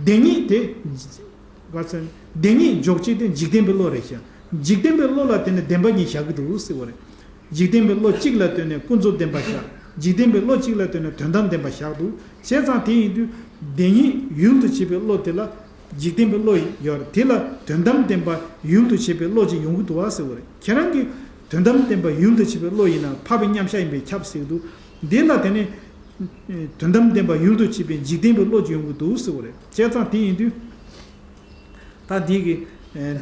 བདེན་གཉིས་དེ། ག་ཚོད། བདེན་གཉིས་འཇོག་བྱེད་དེ་འཇིག་རྟེན་པའི་བློ་རེད་ཤག། འཇིག་རྟེན་པའི་བློ་ལ་བརྟེན་ནས་བདེན་པ་གཉིས་བཞག་གི་འདུག་ཟེར་བ་རེད། འཇིག་རྟེན་པའི་བློ་གཅིག་ལ་ལྟོས་ནས་ཀུན་རྫོབ་བདེན་པ་བཞག། འཇིག་རྟེན་པའི་བློ་གཅིག་ལ་ལྟོས་ནས་དོན་དམ་བདེན་པ་བཞག་འདུག། བྱས་ཙང་དེ་ཡིན་དུས་བདེན་གཉིས་ཡུལ་དུ་བྱེད་པའི་བློ་དེ་ལ་འཇིག་རྟེན་པའི་བློ་ཡོད་རེད། དེ་ལ་དོན་དམ་བདེན་པ་ཡུལ་དུ་བྱེད་པའི་བློ་ཅིག་ཡོང་གི་འདུག་བ་ཟེར་བ་རེད། ཁྱེད་རང་གིས་དོན་དམ་བདེན་པ་ཡུལ་དུ་བྱེད་པའི་བློ་ཡིན་ན་འཕགས་པའི་མཉམ་གཞག་ཡིན་པས་ཁྱབ་ཟེར་གི་འདུག། འདི་ལ་དེ་ནས་དོན་དམ་བདེན་པ་ཡུལ་དུ་བྱེད་པའི་འཇིག་རྟེན་པའི་བློ་ཅིག་ཡོང་གི་འདུག་ཟེར་བ་རེད། བྱས་ཙང་དེ་ཡིན་དུས། ད་འདི་གི་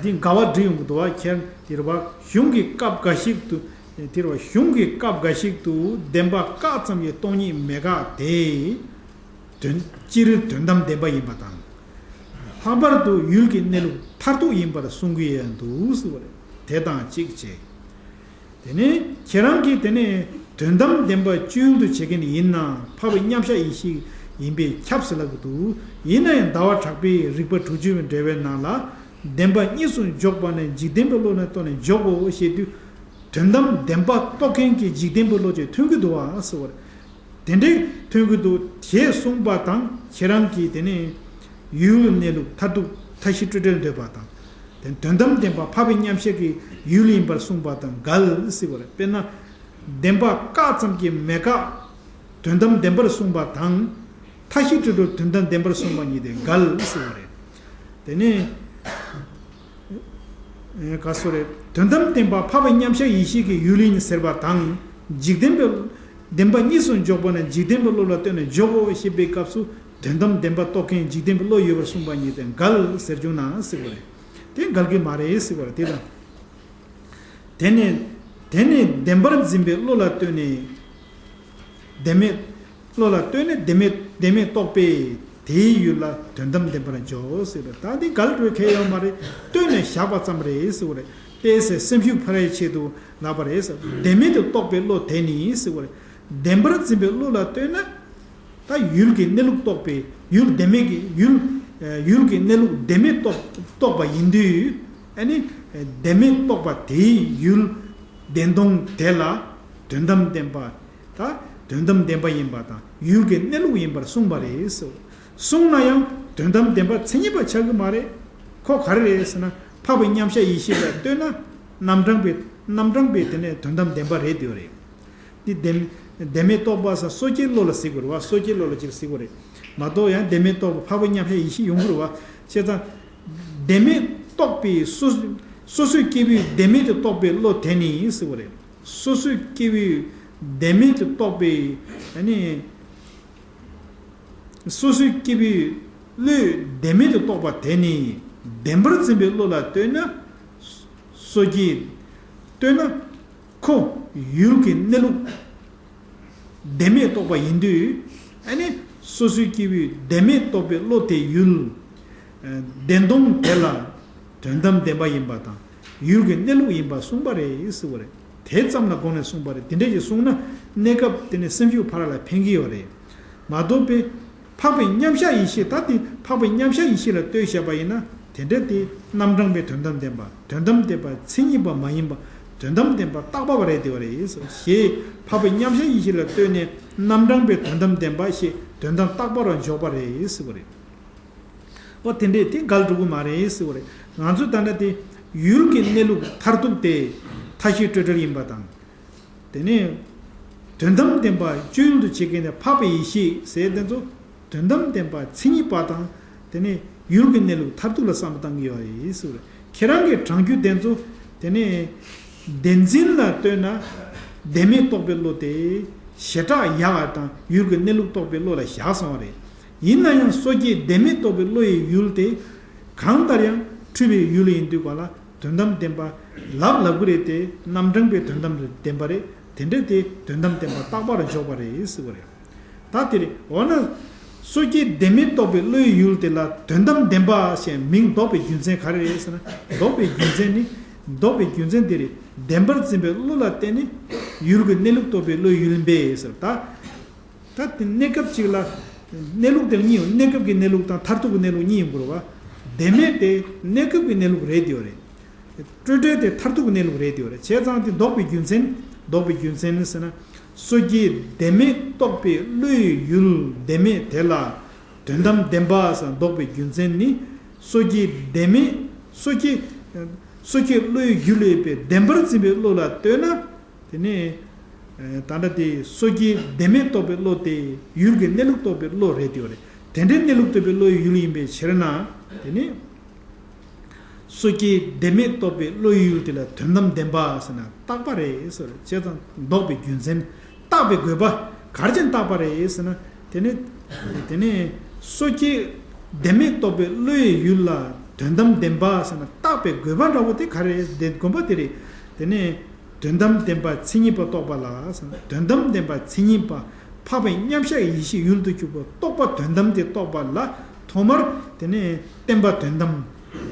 འདི་འགལ་བ་འགྲིག་ཡོང་གི་འདུག་བ། ཁྱེད་དེ་རེད་བ། གཞུང་གི་སྐབས་འགའ་ཞིག་ཏུ། དེ་རེད་བ། གཞུང་གི་སྐབས་འགའ་ཞིག་ཏུ་བདེན་པ་བཀག་ཙམ་གྱི་སྟོང་ཉིད་མེད་དགག་དེ། དོན། སྤྱིར་དོན་དམ་བདེན་པ་ཡིན་པ་དང་། ལྷག་པར་དུ་ཡུལ་གྱི་གནས་ལུགས་མཐར་ཐུག་ཡིན་པར་གསུང་གི་ཡང་འདུག་ཟེར་བ་རེད། དེ་དང་གཅིག་བྱས། དེ་ནས་ཁྱེད་རང་གིས་དེ་ནས་དོན་དམ་བདེན་པ་སྤྱི་ཡུལ་དུ་བྱེད་མཁན་ཡིན་ན་འཕགས་པའི་མཉམ་གཞག་ཡེ་ཤེས་ཡིན་པས་ཁྱབ་ཟེར་ལབ་ཀྱི་འདུག། ཡིན་ན་ཡང་ཟླ་བ་གྲགས་པའི་རིགས་པ་དྲུག་ཅུ་པའི་འགྲེལ་པའི་ནང་ལ་བདེན་པ་གཉིས་སུ་འཇོག་པ་ནི་འཇིག་རྟེན་པའི་བློ་ནས་བཏོན་ནས་འཇོག་གོ་ཞེས་དུས། དོན་དམ་བདེན་པ་རྟོགས་མཁན་གྱི་འཇིག་རྟེན་པའི་བློ་ཅིག་ཐོན་གྱི་འདུག་བ་ཟེར་བ་རེད། དེ་འདྲའི་ཐོན་གྱི་འདུག་ཞེས་གསུངས་པ་དང་ཁྱེད་རང་གིས་དེ་ནས་ཡུལ་གནས་ལུགས་མཐར་ཐུག་མཐའ་བཞི་སྤྲོས་བྲལ་འདོད་པ་དང་། དེ་དོན་དམ་བདེན་པ་འཕགས་པའི་མཉམ་གཞག་གི་ཡུལ་ཡིན་པར་གསུངས་པ་དང་འགལ་ཟེར་བ་རེད། དཔེར་ན། བདེན་པ་བཀག་ཙམ་གྱིས་མེད་དགག། དོན་དམ་བདེན་པར་གསུངས་པ་དང་། མཐའ་བཞི་སྤྲོས་བྲལ་དོན་དམ་བདེན་པར་གསུངས་པ་གཉིས་དེ་འགལ་ཟེར་བ་རེད། དེ་ནས། ཨེ། ག་སོ་རེད། དོན་དམ་བདེན་པ་འཕགས་པའི་མཉམ་གཞག་ཡེ་ཤེས་ཀྱི་ཡུལ་ཡིན་ཟེར་བ་དང་། འཇིག་རྟེན་པའི་བདེན་པ་གཉིས་སུ་འཇོག་པ་ན་འཇིག་རྟེན་པའི་བློ་ལ་ལྟོས་ནས་འཇོག་གོ་ཞེས་པའི་སྐབས་སུ་དོན་དམ་བདེན་པ་རྟོགས་མཁན་འཇིག་རྟེན་པའི་བློ་ཡོད་པར་གསུངས་པ་ཉིད་དེ་འགལ་ཟེར་བྱུང་ན་ཟེར་བ་རེད། དེ་འགལ་གྱི་མ་རེད་ཟེར་བ་རེད། དེ་དང་། དེ་ནས། དེ་ནས་བདེན་པར་འཛིན་པའི་བློ་ལ་ལྟོས་ནས། བདེན་མེད། བློ་ལ་ལྟོས་ནས་བདེན་མེད་བདེན་མེད་རྟོགས་པས་དེའི་ཡུལ་ལ་དོན་དམ་བདེན་པར་འཇོག་ཟེར་བ། ད་འདི་འགལ་འགྲོ་མཁན་ཡོད་མ་རེད། ལྟོས་ནས་བཞག་པ་ཙམ་རེད་ཟེར་བ་རེད། དཔེ་ཟེར་སེམས་ཤུགས་འཕར་བའི་ཆེད་དུ་ལབ་པ་རེད་ཟེར། བདེན་མེད་དུ་རྟོགས་པའི་བློ་དེ་ནི་ཟེར་བ་རེད། བདེན་པར་འཛིན་པའི་བློ་ལ་ལྟོས་ན། ད་ཡུལ་གྱི་གནས་ལུགས་རྟོགས་པའི་ཡུལ་བདེན་མེད་ཀྱི་ཡུལ། ཡུལ་གྱི་གནས་ལུགས་བདེན་མེད་རྟོགས་རྟོགས་པ་ཡིན་དུས། ཨ་ནི། བདེན་མེད་རྟོགས་པ་དེའི་ཡུལ་བདེན་སྟོང་དེ་ལ་དོན་དམ་བདེན་པ། ད་དོན་དམ་བདེན་པ་ཡིན་པ་དང་ཡུལ་གྱི་གནས་ལུགས་ཡིན་པར་གསུངས་པ་རེད་ཟེར། གསུངས་ན་ཡང་དོན་དམ་བདེན་པ་མཚན་ཉིད་པ་ཆགས་ཀྱི་མ་རེད། ཁོ་ག་རེ་རེད་ཟེར་ན་འཕགས་པའི་མཉམ་གཞག་ཡེ་ཤེས་ལ་ལྟོས་ན་རྣམ་གྲངས་པའི་རྣམ་གྲངས་པའི་དེ་ནས་དོན་དམ་བདེན་པ་རེད་འདོད་རེད། འདི་བདེན་བདེན་མེད་རྟོགས་པ་ཟེར་སོ་སྐྱེའི་བློ་ལ་ཟེར་དགོས་རེད་བ། སོ་སྐྱེའི་བློ་ལ་ཅིག་ཟེར་དགོས་རེད། མ་གཏོགས་ཡང་བདེན་མེད་རྟོགས་པ་འཕགས་པའི་མཉམ་གཞག་ཡེ་ཤེས་ཡོང་གི་རེད་བ། བྱས་ཙང་། བདེན་མེད་རྟོགས་པའི་སོ་སོ་སོའི་སྐྱེ་བོས་བདེན་མེད་དུ་རྟོགས་པའི་བློ་དེ་ནི་ཟེར་བ་རེད། སོ་སོའི་སྐྱེ་བོས་བདེན་མེད་དུ་རྟོགས་པའི་ཨ་ནི། སོ་སོའི་སྐྱེ་བོའི་བློས་བདེན་མེད་དུ་རྟོགས་པ་དེ་ནི་བདེན་པར་འཛིན་པའི་བློ་ལ་ལྟོས་ན། སོ་སྐྱེ། ལྟོས་ན། ཁོ་ཡུལ་གྱི་གནས་ལུགས་བདེན་མེད་རྟོགས་པ་ཡིན་དུས། ཨ་ནི་སོ་སོའི་སྐྱེ་བོས་བདེན་མེད་རྟོགས་པའི་བློ་དེ་ཡུལ་བདེན་སྟོང་དེ་ལ་དོན་དམ་བདེན་པ་ཡིན་པ་དང་ཡུལ་གྱི་གནས་ལུགས་ཡིན་པ་གསུངས་པ་རེད་ཟེར་བ་རེད། དེ་ཙམ་ལ་དགོངས་ནས་གསུངས་པ་རེད། དེ་འདྲ་ཞིག་གསུངས་ན་གནས་སྐབས་དེ་ནས་སེམས་ཤུགས་འཕར་བ་ལ་ཕན་གྱི་ཡོད་རེད། མ་གཏོགས་པའི་འཕགས་པའི་མཉམ་གཞག་ཡེ་ཤེས། ད་དེ་འཕགས་པའི་མཉམ་གཞག་ཡེ་ཤེས་ལ་ལྟོས་བྱས་པ་ཡིན་ན་དེ་འདྲ་དེ་རྣམ་གྲངས་པའི་དོན་དམ་བདེན་པ། དོན་དམ་བདེན་པ་མཚན་ཉིད་པ་མ་ཡིན་པ། དོན་དམ་བདེན་པ་རྟག་པ་བ་རེད་དེ་བ་རེད་ཞེས་འཕགས་པའི་མཉམ་གཞག་ཡེ་ཤེས་ལ་ལྟོས་ནས་རྣམ་གྲངས་པའི་དོན་དམ་བདེན་པ་ཞེས་དོན་དམ་རྟག་པ་རུ་འཇོག་པ་རེད་ཟེར་བ་རེད། འོ་དེ་འདྲས་དེ་འགལ་འགྲོ་གི་མ་རེད་ཟེར་བ་རེད། ང་ཚོས་ད་ལྟ་དེ་ཡུལ་གྱི་གནས་ལུགས་མཐར་ཐུག་དེ་མཐའ་བཞི་སྤྲོས་བྲལ་ཡིན་པ་དང་། དེ་ནས་དོན་དམ་བདེན་པ་སྤྱོད་ཡུལ་དུ་བྱེད་མཁན་དེ་འཕགས་པའི་ཡེ་ཤེས་ཟེར་དེ་ཚོ་དོན་དམ་བདེན་པ་མཚན་ཉིད་པ་དང་། དེ་ནས་ཡུལ་གྱི་གནས་ལུགས་མཐར་ཐུག་ལ་བསམ་བློ་བཏང་གི་ཡོད་རེད་ཟེར་བ་རེད། ཁྱེད་རང་གི་དྲང་རྒྱུ་དེ་ཚོ་དེ་ནས་བདེན་འཛིན་ལ་ལྟོས་ན་བདེན་མེད་རྟོགས་པའི་བློ་དེ་ཞེ་དྲག་ཡག་པ་དང་ཡུལ་གྱི་གནས་ལུགས་རྟོགས་པའི་བློ་ལ་བཞག་སོང་བ་རེད། ཡིན་ན་ཡང་སོ་སྐྱེའི་བདེན་མེད་རྟོགས་པའི་བློ་ཡི་ཡུལ་དེ་གང་ལྟར་ཡང་འཁྲུལ་པའི་ཡུལ་ཡིན་དུས་ག་ལ་དོན་དམ་བདེན་པ་ལབ་ལབ་གི་རེད་དེ། རྣམ་གྲངས་པའི་དོན་དམ་བདེན་པ་རེད། དེ་འདྲ་དེ་དོན་དམ་བདེན་པ་རྟག་པར་འཇོག་པ་རེད་ཟེར་བ་རེད། ད་དེ་རེད། འོ་ན་སོ་སྐྱེའི་བདེན་མེད་རྟོགས་པའི་བློའི་ཡུལ་དེ་ལ་དོན་དམ་བདེན་པ་ཞེས་མིང་འདོགས་པའི་རྒྱུ་མཚན་ག་རེ་རེད་ཟེར་ན། འདོགས་པའི་རྒྱུ་མཚན་ནི། འདོགས་པའི་རྒྱུ་མཚན་དེ་རེད། བདེན་པར་འཛིན་པའི་བློ་ལ་བརྟེན་ནས་ཡུལ་གྱི་གནས་ལུགས་རྟོགས་པའི་བློའི་ཡུལ་ཡིན་པས་ཟེར། ད། ད་དེ་གནས་སྐབས་གཅིག་ལ་གནས་ལུགས་དེ་གཉིས་ཡོད། གནས་སྐབས་ཀྱི་གནས་ལུགས་དང་མཐར་ཐུག་གི་གནས་ལུགས་གཉིས་ཡོང་གི་རེད་བ། བདེན་མེད་དེ་གནས་སྐབས་ཀྱི་གནས་ལུགས་རེད་དེ་ཡོད་རེད། སྤྲོས་བྲལ་དེ་མཐར་ཐུག་གི་གནས་ལུགས་རེད་དེ་བ་རེད། བྱས་ཙང་དེ་ལྡོག་པའི་རྒྱུ་མཚན། ལྡོག་པའི་རྒྱུ་མཚན་ཟེར་ན། སོ་སྐྱེ་བདེན་མེད་རྟོགས་པའི་བློའི་ཡུལ་བདེན་མེད་དེ་ལ་དོན་དམ་བདེན་པ་ཟེར་ལྡོག་པའི་རྒྱུ་མཚན་ནི། སོ་སྐྱེ་བདེན་མེད། སོ་སྐྱེ། སོ་སྐྱེ་བློའི་ཡུལ་ཡོད་པའི་བདེན་པར་འཛིན་པའི་བློ་ལ་ལྟོས་ན། དེ་ནས། ད་ལྟ་དེ་སོ་སྐྱེ་བདེན་མེད་རྟོགས་པའི་བློ་དེ་ཡུལ་གྱི་གནས་ལུགས་རྟོགས་པའི་བློ་རེད་དེ་བ་རེད། དེ་འདྲའི་གནས་ལུགས་རྟོགས་པའི་བློའི་ཡུལ་ཡིན་པའི་ཕྱིར་ན། དེ་ནི། སོ་སྐྱེ་བདེན་མེད་རྟོགས་པའི་བློའི་ཡུལ་དེ་ལ་དོན་དམ་བདེན་པ་ཟེར་ན་རྟག་པ་རེད་ཟེར། བྱས་ཙང་ལྡོག་པའི་རྒྱུ་མཚན། བརྟག་པའི་དགོས་པ། ག་རེ་བྱས་ནས་བརྟག་པ་རེད་ཟེར་ན། དེ་ནི། དེ་ནི། སོ་སྐྱེ་བདེན་མེད་རྟོགས་པའི་བློའི་ཡུལ་ལ་དོན་དམ་བདེན་པ་ཟེར་ན་བརྟག་པའི་དགོས་པ་འདྲ་བོ་དེ་ག་རེ་རེད། དགོངས་པ་དེ་རེད། དེ་ནི། དོན་དམ་བདེན་པ་མཚན་ཉིད་པ་རྟོགས་པ་ལ་ཟེར་ན། དོན་དམ་བདེན་པ་མཚན་ཉིད་པ། འཕགས་པའི་མཉམ་གཞག་ཡེ་ཤེས་ཡུལ་དུ་གྱུར་པ་རྟོགས་པ་དོན་དམ་དེ་རྟོགས་པ་ལ་ཐོག་མར། དེ་ནས་བརྟེན་པ་དོན་དམ།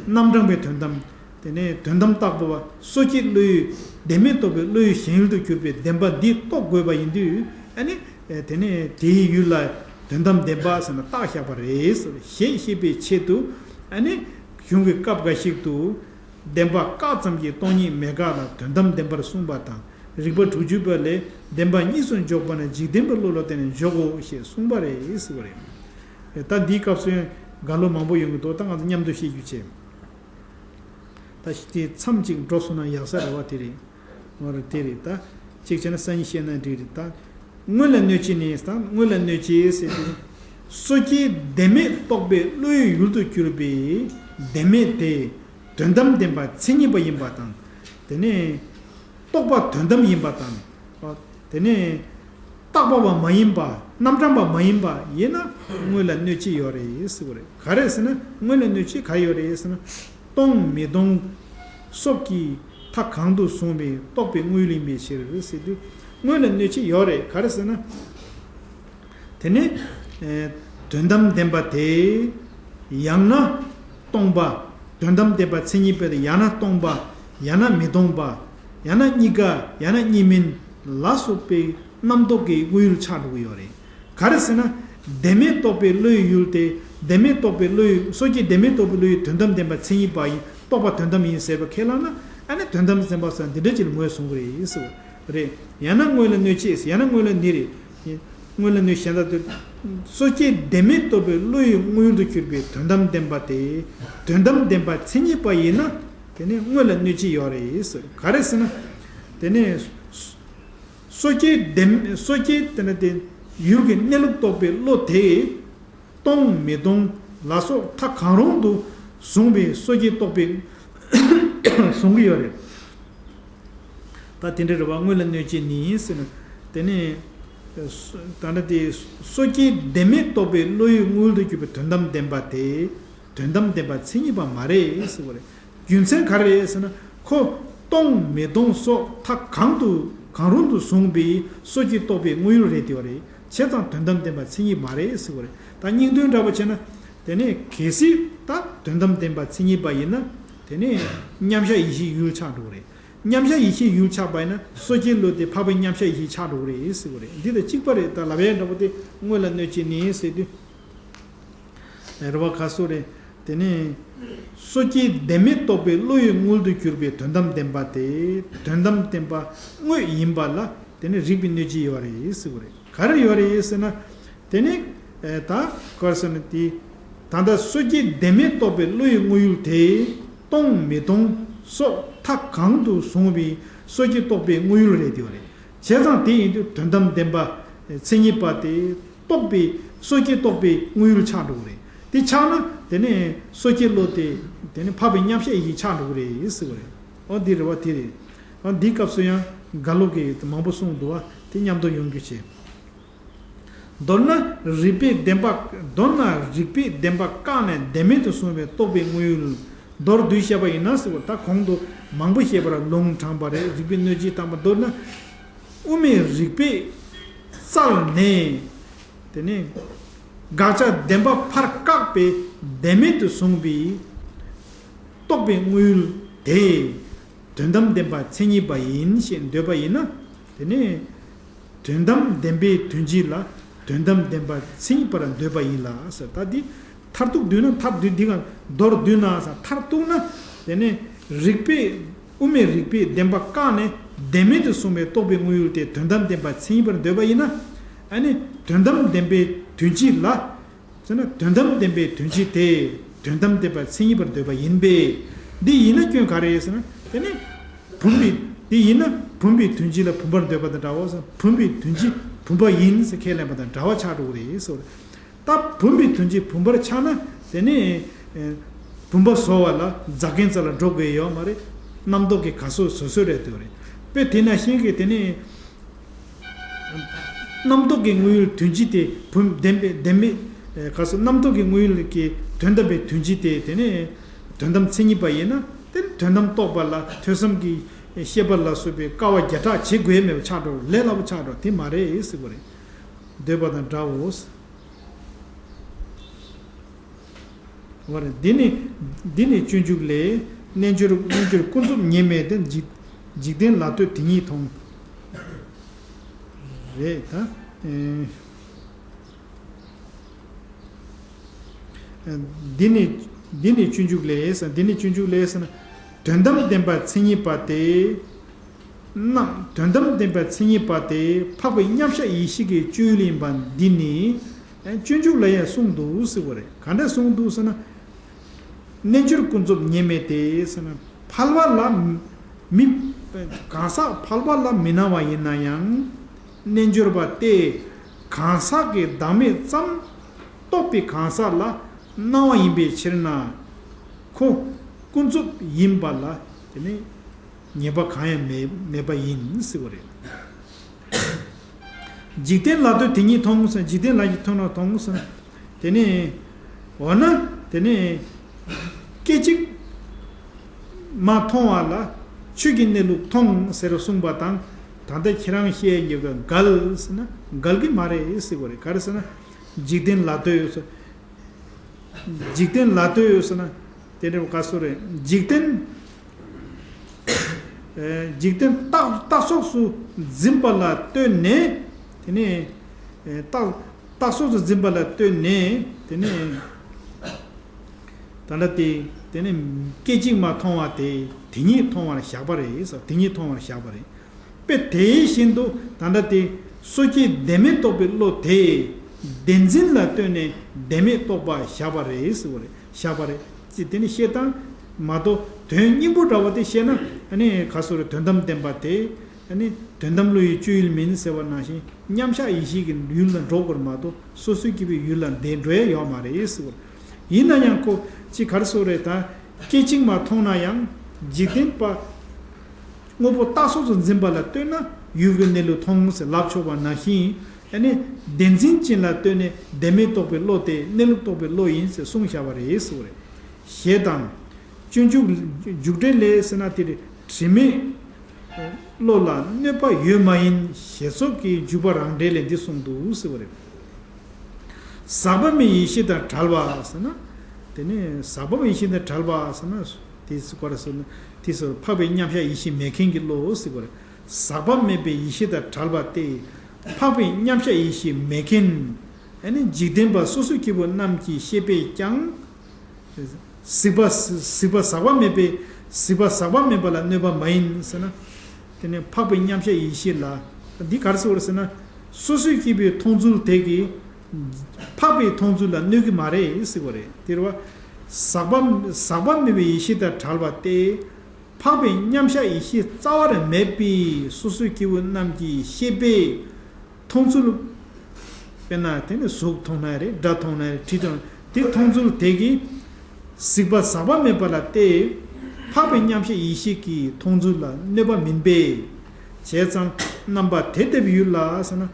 རྣམ་གྲངས་པའི་དོན་དམ། དེ་ནས་དོན་དམ་བརྟག་པ་བ་སོ་སྐྱེ་བློའི་བདེན་མེད་རྟོགས་པའི་བློའི་ཞེན་ཡུལ་དུ་གྱུར་པའི་བདེན་པ་འདི་རྟོགས་དགོས་པ་ཡིན་དུས། ཨ་ནི། དེ་ནས་དེའི་ཡུལ་ལ་དོན་དམ་བདེན་པ་ཟེར་ན་བརྟགས་བཞག་པ་རེད་ཟེར་ཞེས་བཤད་པའི་ཆེད་དུ། ཨ་ནི། གཞུང་གི་སྐབས་འགའ་ཞིག་ཏུ། བདེན་པ་བཀག་ཙམ་གྱིས་སྟོང་ཉིད་མེད་དགག་ལ་དོན་དམ་བདེན་པར་གསུངས་པ་དང་། རིགས་པ་དྲུག་ཅུ་པ་ལས་བདེན་པ་གཉིས་སུ་འཇོག་པ་ན་འཇིག་རྟེན་པའི་བློ་ལ་བརྟེན་ནས་འཇོག་གོ་ཞེས་གསུངས་པ་རེད་ཟེར་བ་རེད། ད་འདིའི་སྐབས་སུ་ཡང་འགལ་ལོ་མང་པོ་ཡོང་གི་འདུག་ད་ང་ཚོ་མཉམ་དུ་ཤེས་རྒྱུ་བྱེད། ད་དེ་མཚམས་གཅིག་འགྲོ་སོང་ན་ཡག་ས་རེད་བ། དེ་རེད། འོ་རེད། དེ་རེད། ད་གཅིག་བྱས་ན་སང་ཉིན་བཤད་ན་འགྲིག་རེད། ད་དངོས་ལ་གནོད་བྱེད་ནི་ད་དངོས་ལ་གནོད་བྱེད་ཟེར་དུས། སོ་སྐྱེ་བདེན་མེད་རྟོགས་པའི་བློའི་ཡུལ་དུ་གྱུར་པའི་བདེན་མེད་དེ། དོན་དམ་བདེན་པ་མཚན་ཉིད་པ་ཡིན་པ་དང་། དེ་ནས་རྟོགས་པ་དོན་དམ་ཡིན་པ་དང་། དེ་ནས་བརྟགས་པ་བ་མ་ཡིན་པ། རྣམ་གྲངས་པ་མ་ཡིན་པ་ཡིན་ན་དངོས་ལ་གནོད་བྱེད་ཡོད་རེད་ཟེར་བ་རེད། ག་རེ་ཟེར་ན་དངོས་ལ་གནོད་བྱེད་ག་ཡོད་རེད་ཟེར་ན། སྟོང་མི་སྟོང་སོགས་ཀྱི་མཐའ་གང་དུ་བཟུང་བའི་རྟོགས་པའི་དངོས་ཡུལ་ཡིན་པའི་ཕྱིར་ཟེར་དུས། དངོས་ལ་གནོད་བྱེད་ཡོད་རེད། ག་རེ་ཟེར་ན། དེ་ནི། ཨེ། དོན་དམ་བདེན་པ་དེ། ཡང་ན་སྟོང་པ། དོན་དམ་བདེན་པ་མཚན་ཉིད་པ་དེ་ཡང་ན་སྟོང་པ། ཡང་ན་མི་སྟོང་པ། ཡང་ན་གཉིས་ཀ། ཡང་ན་གཉིས་མིན་ལ་སོགས་པའི་རྣམ་རྟོག་གི་དངོས་ཡུལ་ཆགས་འགྲོ་གི་ཡོད་རེད། ག་རེ་ཟེར་ན། བདེན་མེད་རྟོགས་པའི་བློའི་ཡུལ་དེ། བདེན་མེད་རྟོགས་པའི་བློའི། སོ་སྐྱེ་བདེན་མེད་རྟོགས་པའི་བློའི་དོན་དམ་བདེན་པ་མཚན་ཉིད་པ་ཡིན། རྟོགས་པ་དོན་དམ་ཡིན་ཟེར་བ་ཁས་བླངས་ན། ཨ་ནི་དོན་དམ་བདེན་པ་ཟེར་འདི་འདྲ་ཅིག་ལ་ངོས་བཟུང་གི་རེད་ཟེར་བ་རེད། ཡང་ན་དངོས་ལ་གནོད་བྱེད། ཡང་ན་དངོས་ལ་ནི་རེད། དངོས་ལ་གནོད་གཞན་དག་ཏུ། སོ་སྐྱེ་བདེན་མེད་རྟོགས་པའི་བློ་ཡི་དངོས་ཡུལ་དུ་གྱུར་པའི་དོན་དམ་བདེན་པ་དེ། དོན་དམ་བདེན་པ་མཚན་ཉིད་པ་ཡིན་ན། དེ་ནི་དངོས་ལ་གནོད་བྱེད་ཡོད་རེད་ཟེར། ག་རེ་ཟེར་ན། དེ་ནི། སོ་སྐྱེ་བདེན། སོ་སྐྱེ་དེ་ནི་དེ། ཡུལ་གྱི་གནས་ལུགས་རྟོགས་པའི་བློ་དེ། སྟོང་མི་སྟོང་ལ་སོགས་མཐའ་གང་རུང་དུ་བཟུང་བའི་སོ་སྐྱེ་རྟོགས་པའི་བཟུང་གི་ཡོད་རེད། ད་དེ་འདྲ་རེད་བ། དངོས་ལ་གནོད་བྱེད་ནི་ཟེར་ན། དེ་ནི། ད་ལྟ་དེ་སོ་སྐྱེ་བདེན་མེད་རྟོགས་པའི་བློ་ཡི་དངོས་ཡུལ་དུ་གྱུར་པའི་དོན་དམ་བདེན་པ་དེ། དོན་དམ་བདེན་པ་མཚན་ཉིད་པ་མ་རེད་ཟེར་བ་རེད། རྒྱུ་མཚན་ག་རེ་རེད་ཟེར་ན། ཁོ་སྟོང་མི་སྟོང་སོགས་མཐའ་གང་དུ་གང་རུང་དུ་བཟུང་བའི་སོ་སྐྱེ་རྟོགས་པའི་དངོས་ཡུལ་རེད་དེ་བ་རེད། བྱས་ཙང་དོན་དམ་བདེན་པ་མཚན་ཉིད་མ་རེད་ཟེར་བ་རེད། ད་སྙིང་དོན་འདྲ་པོ་བྱས་ན། དེ་ནས་གལ་སྲིད་ད་དོན་དམ་བདེན་པ་མཚན་ཉིད་པ་ཡིན་ན། དེ་ནས་མཉམ་གཞག་ཡེ་ཤེས་ཡུལ་ཆགས་འགྲོ་གི་རེད། མཉམ་གཞག་ཡེ་ཤེས་ཡུལ་ཆགས་པ་ཡིན་ན་སོ་སྐྱེའི་བློ་དེ་འཕགས་པའི་མཉམ་གཞག་ཡེ་ཤེས་ཆགས་འགྲོ་གི་རེད་ཟེར་བ་རེད། འདི་དང་གཅིག་པ་རེད། ད་ལབ་ཡས་འདྲ་པོ་དེ་དངོས་ལ་གནོད་བྱེད་ནི་ཟེར་དུས། རེད་བ། ག་སོ་རེད། དེ་ནས། སོ་སྐྱེ་བདེན་མེད་རྟོགས་པའི་བློ་ཡི་དངོས་ཡུལ་དུ་གྱུར་པའི་དོན་དམ་བདེན་པ་དེ། དོན་དམ་བདེན་པ་དངོས་ཡིན་པ་ལ། དེ་ནི་རིགས་པའི་གནོད་བྱེད་ཡོད་རེད་ཟེར་བ་རེད། ག་རེ་ཡོད་རེད་ཟེར་ན། དེ་ནི། ཨེ། ད་ག་རེ་ཟེར་ན་དེ། ད་ལྟ་སོ་སྐྱེ་བདེན་མེད་རྟོགས་པའི་བློ་ཡི་དངོས་ཡུལ་དེ། སྟོང་མི་སྟོང་སོགས་མཐའ་གང་དུ་བཟུང་བའི་སོ་སྐྱེ་རྟོགས་པའི་དངོས་ཡུལ་རེད་དེ་བ་རེད། བྱས་ཙང་དེ་ཡིན་དུས་དོན་དམ་བདེན་པ་མཚན་ཉིད་པ་དེ། རྟོགས་པའི། སོ་སྐྱེ་རྟོགས་པའི་དངོས་ཡུལ་ཆགས་འགྲོ་གི་རེད། དེ་ཆགས་ན་དེ་ནས་སོ་སྐྱེའི་བློ་དེ། དེ་ནས་འཕགས་པའི་མཉམ་གཞག་ཡེ་ཤེས་ཆགས་འགྲོ་གི་རེད་ཟེར་བ་རེད། འོ་འདི་རེད་བ། དེ་རེད། འོ་འདིའི་སྐབས་སུ་ཡང་བཀའ་སློབ་ཀྱི་མང་པོ་གསུངས་འདུག་བ། དེ་མཉམ་དུ་ཡོང་རྒྱུ་བྱེད། མདོར་ན་རིགས་པས་བདེན་པ། མདོར་ན་རིགས་པས་བདེན་པ་བཀག་ནས་བདེན་མེད་དུ་གསུངས་པའི་རྟོགས་པའི་དངོས་ཡུལ། མདོར་བསྡུས་བཤད་པ་ཡིན་ན་ཟེར་བ། ད་གོང་དུ་མང་པོ་བཤད་པ་ལ་ལུང་དྲངས་པ་རེད། རིགས་པའི་གནོད་བྱེད་དམ་པ་མདོར་ན། དབུ་མའི་རིགས་པས་བཙལ་ནས། དེ་ནས་དགག་བྱ་བདེན་པ་ཕར་བཀག་པའི་བདེན་མེད་དུ་བཟུང་བའི་རྟོགས་པའི་དངོས་ཡུལ་དེ། དོན་དམ་བདེན་པ་མཚན་ཉིད་པ་ཡིན་ཞེས་འདོད་པ་ཡིན་ན། དེ་ནས་དོན་དམ་བདེན་པའི་དོན་སྤྱི་ལ་དོན་དམ་བདེན་པ་མཚན་ཉིད་པར་འདོད་པ་ཡིན་ལ་ཟེར། ད་འདི་མཐར་ཐུག་བསྡུས་ན། མཐར་བསྡུས། འདི་ག་མདོར་བསྡུས་ན་ཟེར། མཐར་ཐུག་ན། དེ་ནས་ རིགས་པས་དབུ་མའི་རིགས་པས་བདེན་པ་བཀག་ནས་བདེན་མེད་དུ་གསུངས་པའི་རྟོག་པའི་དངོས་ཡུལ་དེ་དོན་དམ་བདེན་པ་མཚན་ཉིད་པར་འདོད་པ་ཡིན་ན། ཨ་ནི་དོན་དམ་བདེན་པའི་དོན་སྤྱི་ལ། ཟེར་ན་དོན་དམ་བདེན་པའི་དོན་སྤྱི་དེ་དོན་དམ་བདེན་པ་མཚན་ཉིད་པར་འདོད་པ་ཡིན་པས། འདི་ཡིན་ན་སྐྱོན་ག་རེ་ཟེར་ན། དེ་ནི་བུམ་པའི་འདི་ཡིན་ན་བུམ་པའི་དོན་སྤྱི་ལ་བུམ་པར་འདོད་པ་དང་འདྲ་བོ་ཟེར། བུམ་པའི་དོན་སྤྱི་བུམ་པ་ཡིན་ཟེར་ཁས་ལེན་པ་དང་འདྲ་བ་ཆགས་འགྲོ་གི་རེད་ཟེར། ད་བུམ་པའི་དོན་སྤྱི་བུམ་པར་ཆགས་ན་དེ་ནི་ཨེ་བུམ་པ་བཟོ་བ་ལ་རྫ་མཁན་རྩ་ལ་འགྲོ་དགོས་ཡོད་མ་རེད། རྣམ་རྟོག་གི་ག་སོ་བཟོ་སྲོལ་རེད་འདུག་རེད། དཔེ་དེ་ནང་བཞིན་གྱི་དེ་ནི་རྣམ་རྟོག་གི་དངོས་ཡུལ་དོན་སྤྱི་དེ་བུམ་བདེན་པའི་བདེན་མེད། ཨེ་ག་སོ་རྣམ་རྟོག་གི་དངོས་ཡུལ་གྱི་དོན་དམ་པའི་དོན་སྤྱི་དེ་དེ་ནི་དོན་དམ་མཚན་ཉིད་པ་ཡིན་ན། དེ་ནི་དོན་དམ་རྟོགས་པ་ལ་ཐོས་བསམ་གྱི་ཤེས་པ་ལ་སོགས་པའི་དཀའ་བ་བརྒྱ་ཕྲག་བྱེད་དགོས་མེད་པ་ཆགས་འགྲོ། ལས་སླ་པོ་ཆགས་འགྲོ། དེ་མ་རེད་ཟེར་བ་རེད། འདོད་པ་དང་འདྲའོ། འོ་རེད། འདི་ནི་འདི་ནི་སྤྱོད་འཇུག་ལས། རྣལ་འབྱོར་རྣལ་འབྱོར་ཀུན་རྫོབ་ཉེས་མེད་དེ། འཇིག་འཇིག་རྟེན་ལ་ལྟོས་དེ་ཉིད་མཐོང་། རེད་ད། ཨེ་འདི་ནི་འདི་ནི་སྤྱོད་འཇུག་ལས་ཟེར། འདི་ནི་སྤྱོད་འཇུག་ལས་ཟེར་ན། དོན་དམ་བདེན་པ་མཚན་ཉིད་པ་དེ། རྣམ་དོན་དམ་བདེན་པའི་མཚན་ཉིད་པ་དེ་འཕགས་པའི་མཉམ་གཞག་ཡེ་ཤེས་ཀྱི་སྤྱོད་ཡུལ་ཡིན་པ་འདི་ནི་སྤྱོད་འཇུག་ལ་ཡང་གསུངས་འདུག་ཟེར་བ་རེད། ག་འདྲ་གསུངས་འདུག་ཟེར་ན། རྣལ་འབྱོར་ཀུན་རྫོབ་ཉེས་མེད་དེ་ཟེར་ན། ཕལ་པ་ལ་མི་གང་ཟག་ཕལ་པ་ལ་མི་སྣང་བ་ཡིན་ན་ཡང་། རྣལ་འབྱོར་པ་སྟེ་གང་ཟག་གི་བདག་མེད་ཙམ་རྟོགས་པའི་གང་ཟག་ལ་སྣང་བ་ཡིན་པའི་ཕྱིར་ན། ཁོ་ཀུན་རྫོབ་ཡིན་པ་ལ་དེ་ནི། ཉེས་པ་གང་ཡང་མེད་མེད་པ་ཡིན་ཟེར་བ་རེད། འཇིག་རྟེན་ལ་ལྟོས་དེ་ཉིད་མཐོང་ཟེར། འཇིག་རྟེན་ལ་ཡི་མཐོང་ན་མཐོང་ཟེར། དེ་ནས་འོ་ན་དེ་ནས་སྐད་ཅིག་མ་མཐོང་བ་ལ་ཆོས་ཀྱི་གནས་ལུགས་མཐོང་ཟེར་གསུངས་པ་དང་། ད་ལྟ་ཁྱེད་རང་བཤད་ཡོད་པའི་འགལ་ཟེར་ན་འགལ་གྱི་མ་རེད་ཟེར་བ་རེད། ག་རེ་ཟེར་ན་འཇིག་རྟེན་ལ་ལྟོས་ཟེར། འཇིག་རྟེན་ལ་ལྟོས་ཟེར་ན་དེ་འདྲ་བ་ག་སོ་རེད། འཇིག་རྟེན། ཨེ་འཇིག་རྟེན་རྟག་རྟག་སོགས་སུ་འཛིན་པ་ལ་ལྟོས་ནས། དེ་ནས་ཨེ་རྟག་རྟག་སོགས་སུ་འཛིན་པ་ལ་ལྟོས་ནས། དེ་ནས་ད་ལྟ་དེ་དེ་ནས་སྐད་ཅིག་མ་མཐོང་བ་དེ་དེ་ཉིད་མཐོང་བར་བཞག་པ་རེད་ཟེར། དེ་ཉིད་མཐོང་བར་བཞག་པ་རེད། དཔེ་དེ་བཞིན་དུ་ད་ལྟ་དེ་སོ་སྐྱེའི་བདེན་མེད་རྟོགས་པའི་བློ་དེ་བདེན་འཛིན་ལ་ལྟོས་ནས་བདེན་མེད་རྟོགས་པ་བཞག་པ་རེད་ཟེར་བ་རེད། བཞག་པ་རེད། ཅེས་དེ་ནི་བཤད་སྟངས་མ་གཏོགས་དོན་སྙིང་པོ་འདྲ་བ་དེ་བཤད་ན་ཨ་ནི་ག་སོ་རེ། དོན་དམ་བདེན་པ་དེ་ཨ་ནི་དོན་དམ་བློ་ཡི་སྤྱོད་ཡུལ་མིན་ཟེར་བ་ནང་བཞིན་མཉམ་གཞག་ཡེ་ཤེས་ཀྱི་ཡུལ་ལ་འགྲོ་དགོས་མ་གཏོགས་སོ་སོའི་སྐྱེ་བོའི་ཡུལ་ལ་འདི་འགྲོ་ཡ་ཡོད་མ་རེད་ཟེར་བ་རེད། ཡིན་ན་ཡང་ཁོ་ཅིག་ག་རེ་ཟེར་རེད། ད་སྐད་ཅིག་མ་མཐོང་ན་ཡང་འཇིག་རྟེན་པ། དངོས་པོ་རྟག་སོགས་སུ་འཛིན་པ་ལ་ལྟོས་ན་ཡུལ་གྱི་གནས་ལུགས་མཐོང་ཟེར་ལབ་ཆོག་པ་ནང་བཞིན། ཨ་ནི་བདེན་འཛིན་ཅན་ལ་ལྟོས་ནས་བདེན་མེད་རྟོགས་པའི་བློ་དེ་གནས་ལུགས་རྟོགས་པའི་བློ་ཡིན་ཟེར་གསུངས་བཞག་པ་རེད་ཟེར་བ་རེད། ཞེས་དང་། སྤྱོད་འཇུག་འཇུག་འགྲེལ་ལས་ཟེར་ན་དེ་རེད། དྲི་མེད་བློ་ལ་གནོད་པ་ཡོད་མ་ཡིན་ཞེས་སོགས་ཀྱི་འཇུག་པ་རང་འགྲེལ་ལས་འདི་གསུངས་འདུག་ཟེར་བ་རེད། ཟག་པ་མེད་ཡེ་ཤེས་དང་བྲལ་བ་ཟེར་ན། དེ་ནས་ཟག་པ་མེད་ཡེ་ཤེས་དང་བྲལ་བ་ཟེར་ན། དེ་སུ་ག་རེ་ཟེར་ན། དེ་སུ་འཕགས་པའི་མཉམ་གཞག་ཡེ་ཤེས་མེད་མཁན་གྱི་བློ་ཟེར་བ་རེད། ཟག་པ་མེད་པའི་ཡེ་ཤེས་དང་བྲལ་བ་སྟེ། འཕགས་པའི་མཉམ་གཞག་ཡེ་ཤེས་མེད་མཁན། ཨ་ནི་འཇིག་རྟེན་པ་སོ་སོའི་སྐྱེ་བོ་རྣམས་ཀྱི་ཤེས་པས་ཀྱང་། གཟིགས་པ་གཟིགས་པ་ཟག་པ་མེད་པའི་གཟིགས་པ་ཟག་པ་མེད་པ་ལ་གནོད་པ་མ་ཡིན་ཟེར་ན། དེ་ནས་འཕགས་པའི་མཉམ་གཞག་ཡེ་ཤེས་ལ། འདི་ག་རེ་ཟེར་བ་རེད་ཟེར་ན། སོ་སོའི་སྐྱེ་བོའི་མཐོང་ཚུལ་དེ་གིས་འཕགས་པའི་མཐོང་ཚུལ་ལ་གནོད་ཀྱི་མ་རེད་ཟེར་བ་རེད། དེ་རེད་བ། ཟག་པ་ཟག་པ་མེད་པའི་ཡེ་ཤེས་དང་བྲལ་བ་སྟེ། འཕགས་པའི་མཉམ་གཞག་ཡེ་ཤེས་རྩ་བར་མེད་པའི་སོ་སོའི་སྐྱེ་བོ་རྣམས་ཀྱི་ཤེས་པས། མཐོང་ཚུལ། དཔེར་ན་དེ་ནི་གཟུགས་མཐོང་ན་རེད། སྒྲ་མཐོང་ན་རེད། དྲི་མཐོང་དེ་མཐོང་ཚུལ་དེ་གིས་གཟིགས་པ་ཟག་པ་མེད་པ་ལ་ལྟོས། འཕགས་པའི་མཉམ་གཞག་ཡེ་ཤེས་ཀྱི་མཐོང་ཚུལ་ལ་གནོད་པ་མིན་པས། བྱས་ཙང་རྣམ་པ་དེ་ལྟ་བུའི་ཡུལ་ལ་ཟེར་ན།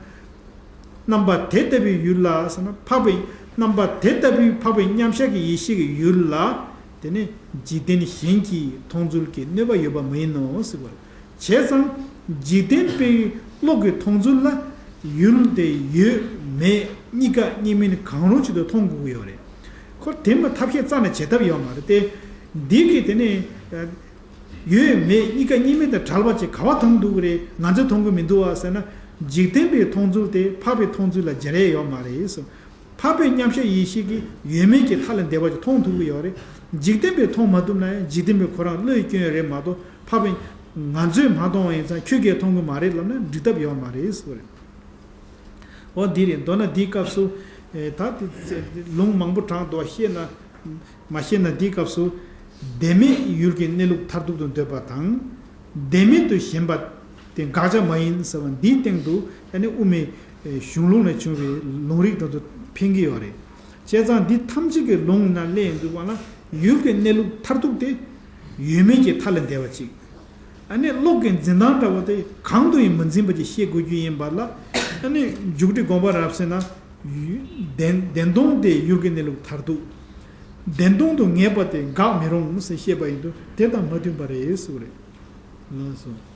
རྣམ་པ་དེ་ལྟ་བུའི་ཡུལ་ལ་ཟེར་ན། འཕགས་པའི་རྣམ་པ་དེ་ལྟ་བུའི་འཕགས་པའི་མཉམ་གཞག་གི་ཡེ་ཤེས་ཀྱི་ཡུལ་ལ། དེ་ནི་འཇིག་རྟེན་གཞན་གྱི་མཐོང་ཚུལ་གྱི་གནོད་པ་ཡོད་པ་མ་ཡིན་ནོ་ཟེར་བ་རེད། བྱས་ཙང་འཇིག་རྟེན་པའི་བློ་གི་མཐོང་ཚུལ་ལ་ཡུལ་དེ་ཡོད་མེད་གཉིས་ཀ་གཉིས་མིན་གང་རུང་ཅིག་ཏུ་མཐོང་དགོས་ཀྱི་ཡོད་རེད། ཁོ་དེ་མ་ཐབས་ཤེས་རྩ་ནས་བྱེད་ཐབས་ཡོད་མ་རེད་དེ། འདི་གི་དེ་ནས་ཡོད་མེད་གཉིས་ཀ་གཉིས་མིན་དང་བྲལ་བ་ཅིག་ག་བ་མཐོང་འདུག་གི་རེད། ང་ཚོས་མཐོང་གི་མི་འདུག་བ་ཟེར་ན། འཇིག་རྟེན་པའི་མཐོང་ཚུལ་དེ་འཕགས་པའི་མཐོང་ཚུལ་ལ་སྦྱར་ཡས་ཡོད་མ་རེད་ཟེར། འཕགས་པའི་མཉམ་གཞག་ཡེ་ཤེས་ཀྱིས་ཡོད་མེད་ཀྱི་མཐའ་ལས་འདས་པ་ཅིག་མཐོང་ཐུབ་ཀྱི་ཡོད་རེད། འཇིག་རྟེན་པས་མཐོང་མ་ཐུབ་ན་ཡང་འཇིག་རྟེན་པའི་ཁོ་རང་བློའི་སྐྱོན་རེད་མ་གཏོགས། འཕགས་པའི་ང་ཚོས་མ་མཐོང་བ་ཡིན་ཙང་ཁྱོད་ཀྱིས་མཐོང་གི་མ་རེད་ལབ་ན་འགྲིག་ཐབས་ཡོད་མ་རེད་ཟེར་བ་རེད། འོ་འདི་རེད། མདོར་ན་འདིའི་སྐབས་སུ། ཨེ། ད་དེ་ལུང་མང་པོ་དྲངས་འདུག་བཤད་ན། མ་བཤད་ན་འདིའི་སྐབས་སུ། བདེན་མེད་ཡུལ་གྱི་གནས་ལུགས་མཐར་ཐུག་ཏུ་འདོད་པ་དང་། བདེན་མེད་དུ་ཞེན་པ་དེ་དགག་བྱ་མ་ཡིན་ཟེར་བ་འདིའི་སྟེང་དུ་ཨ་ནི་དབུ་མའི་གཞུང་ལུགས་ནས་བྱུང་བའི་ལུང་རིགས་དེ་ཚོ་ཕན་གྱི་ཡོད་རེད། བྱས་ཙང་འདི་ཐམས་ཅད་ཀྱི་ལུང་ན་གླེང་འདུག་པ་ན་ཡུལ་གྱི་གནས་ལུགས་མཐར་ཐུག་དེ་ཡོད་མེད་ཀྱི་མཐའ་ལས་འདས་པ་ཅིག་ཨ་ནི་གློག་གི་འཛིན་སྟངས་འདྲ་བོ་དེ་གང་དུ་ཡང་མི་འཛིན་པ་ཅིག་ཤེས་དགོས་རྒྱུ་ཡིན་པ་ལ། ཨ་ནི་འཇུག་ཁྲིད་དགོངས་པ་རབ་གསལ་ན། ཡུ་བདེན་བདེན་སྟོང་དེ་ཡུལ་གྱི་གནས་ལུགས་མཐར་ཐུག་བདེན་སྟོང་དུ་ངེས་པ་དེ་འགག་མི་རུང་ཟེར་བཤད་པ་ཡིན་དུས་དེ་དང་མ་མཐུན་པ་རེད་ཟེར་བ་རེད། ལགས་སོ།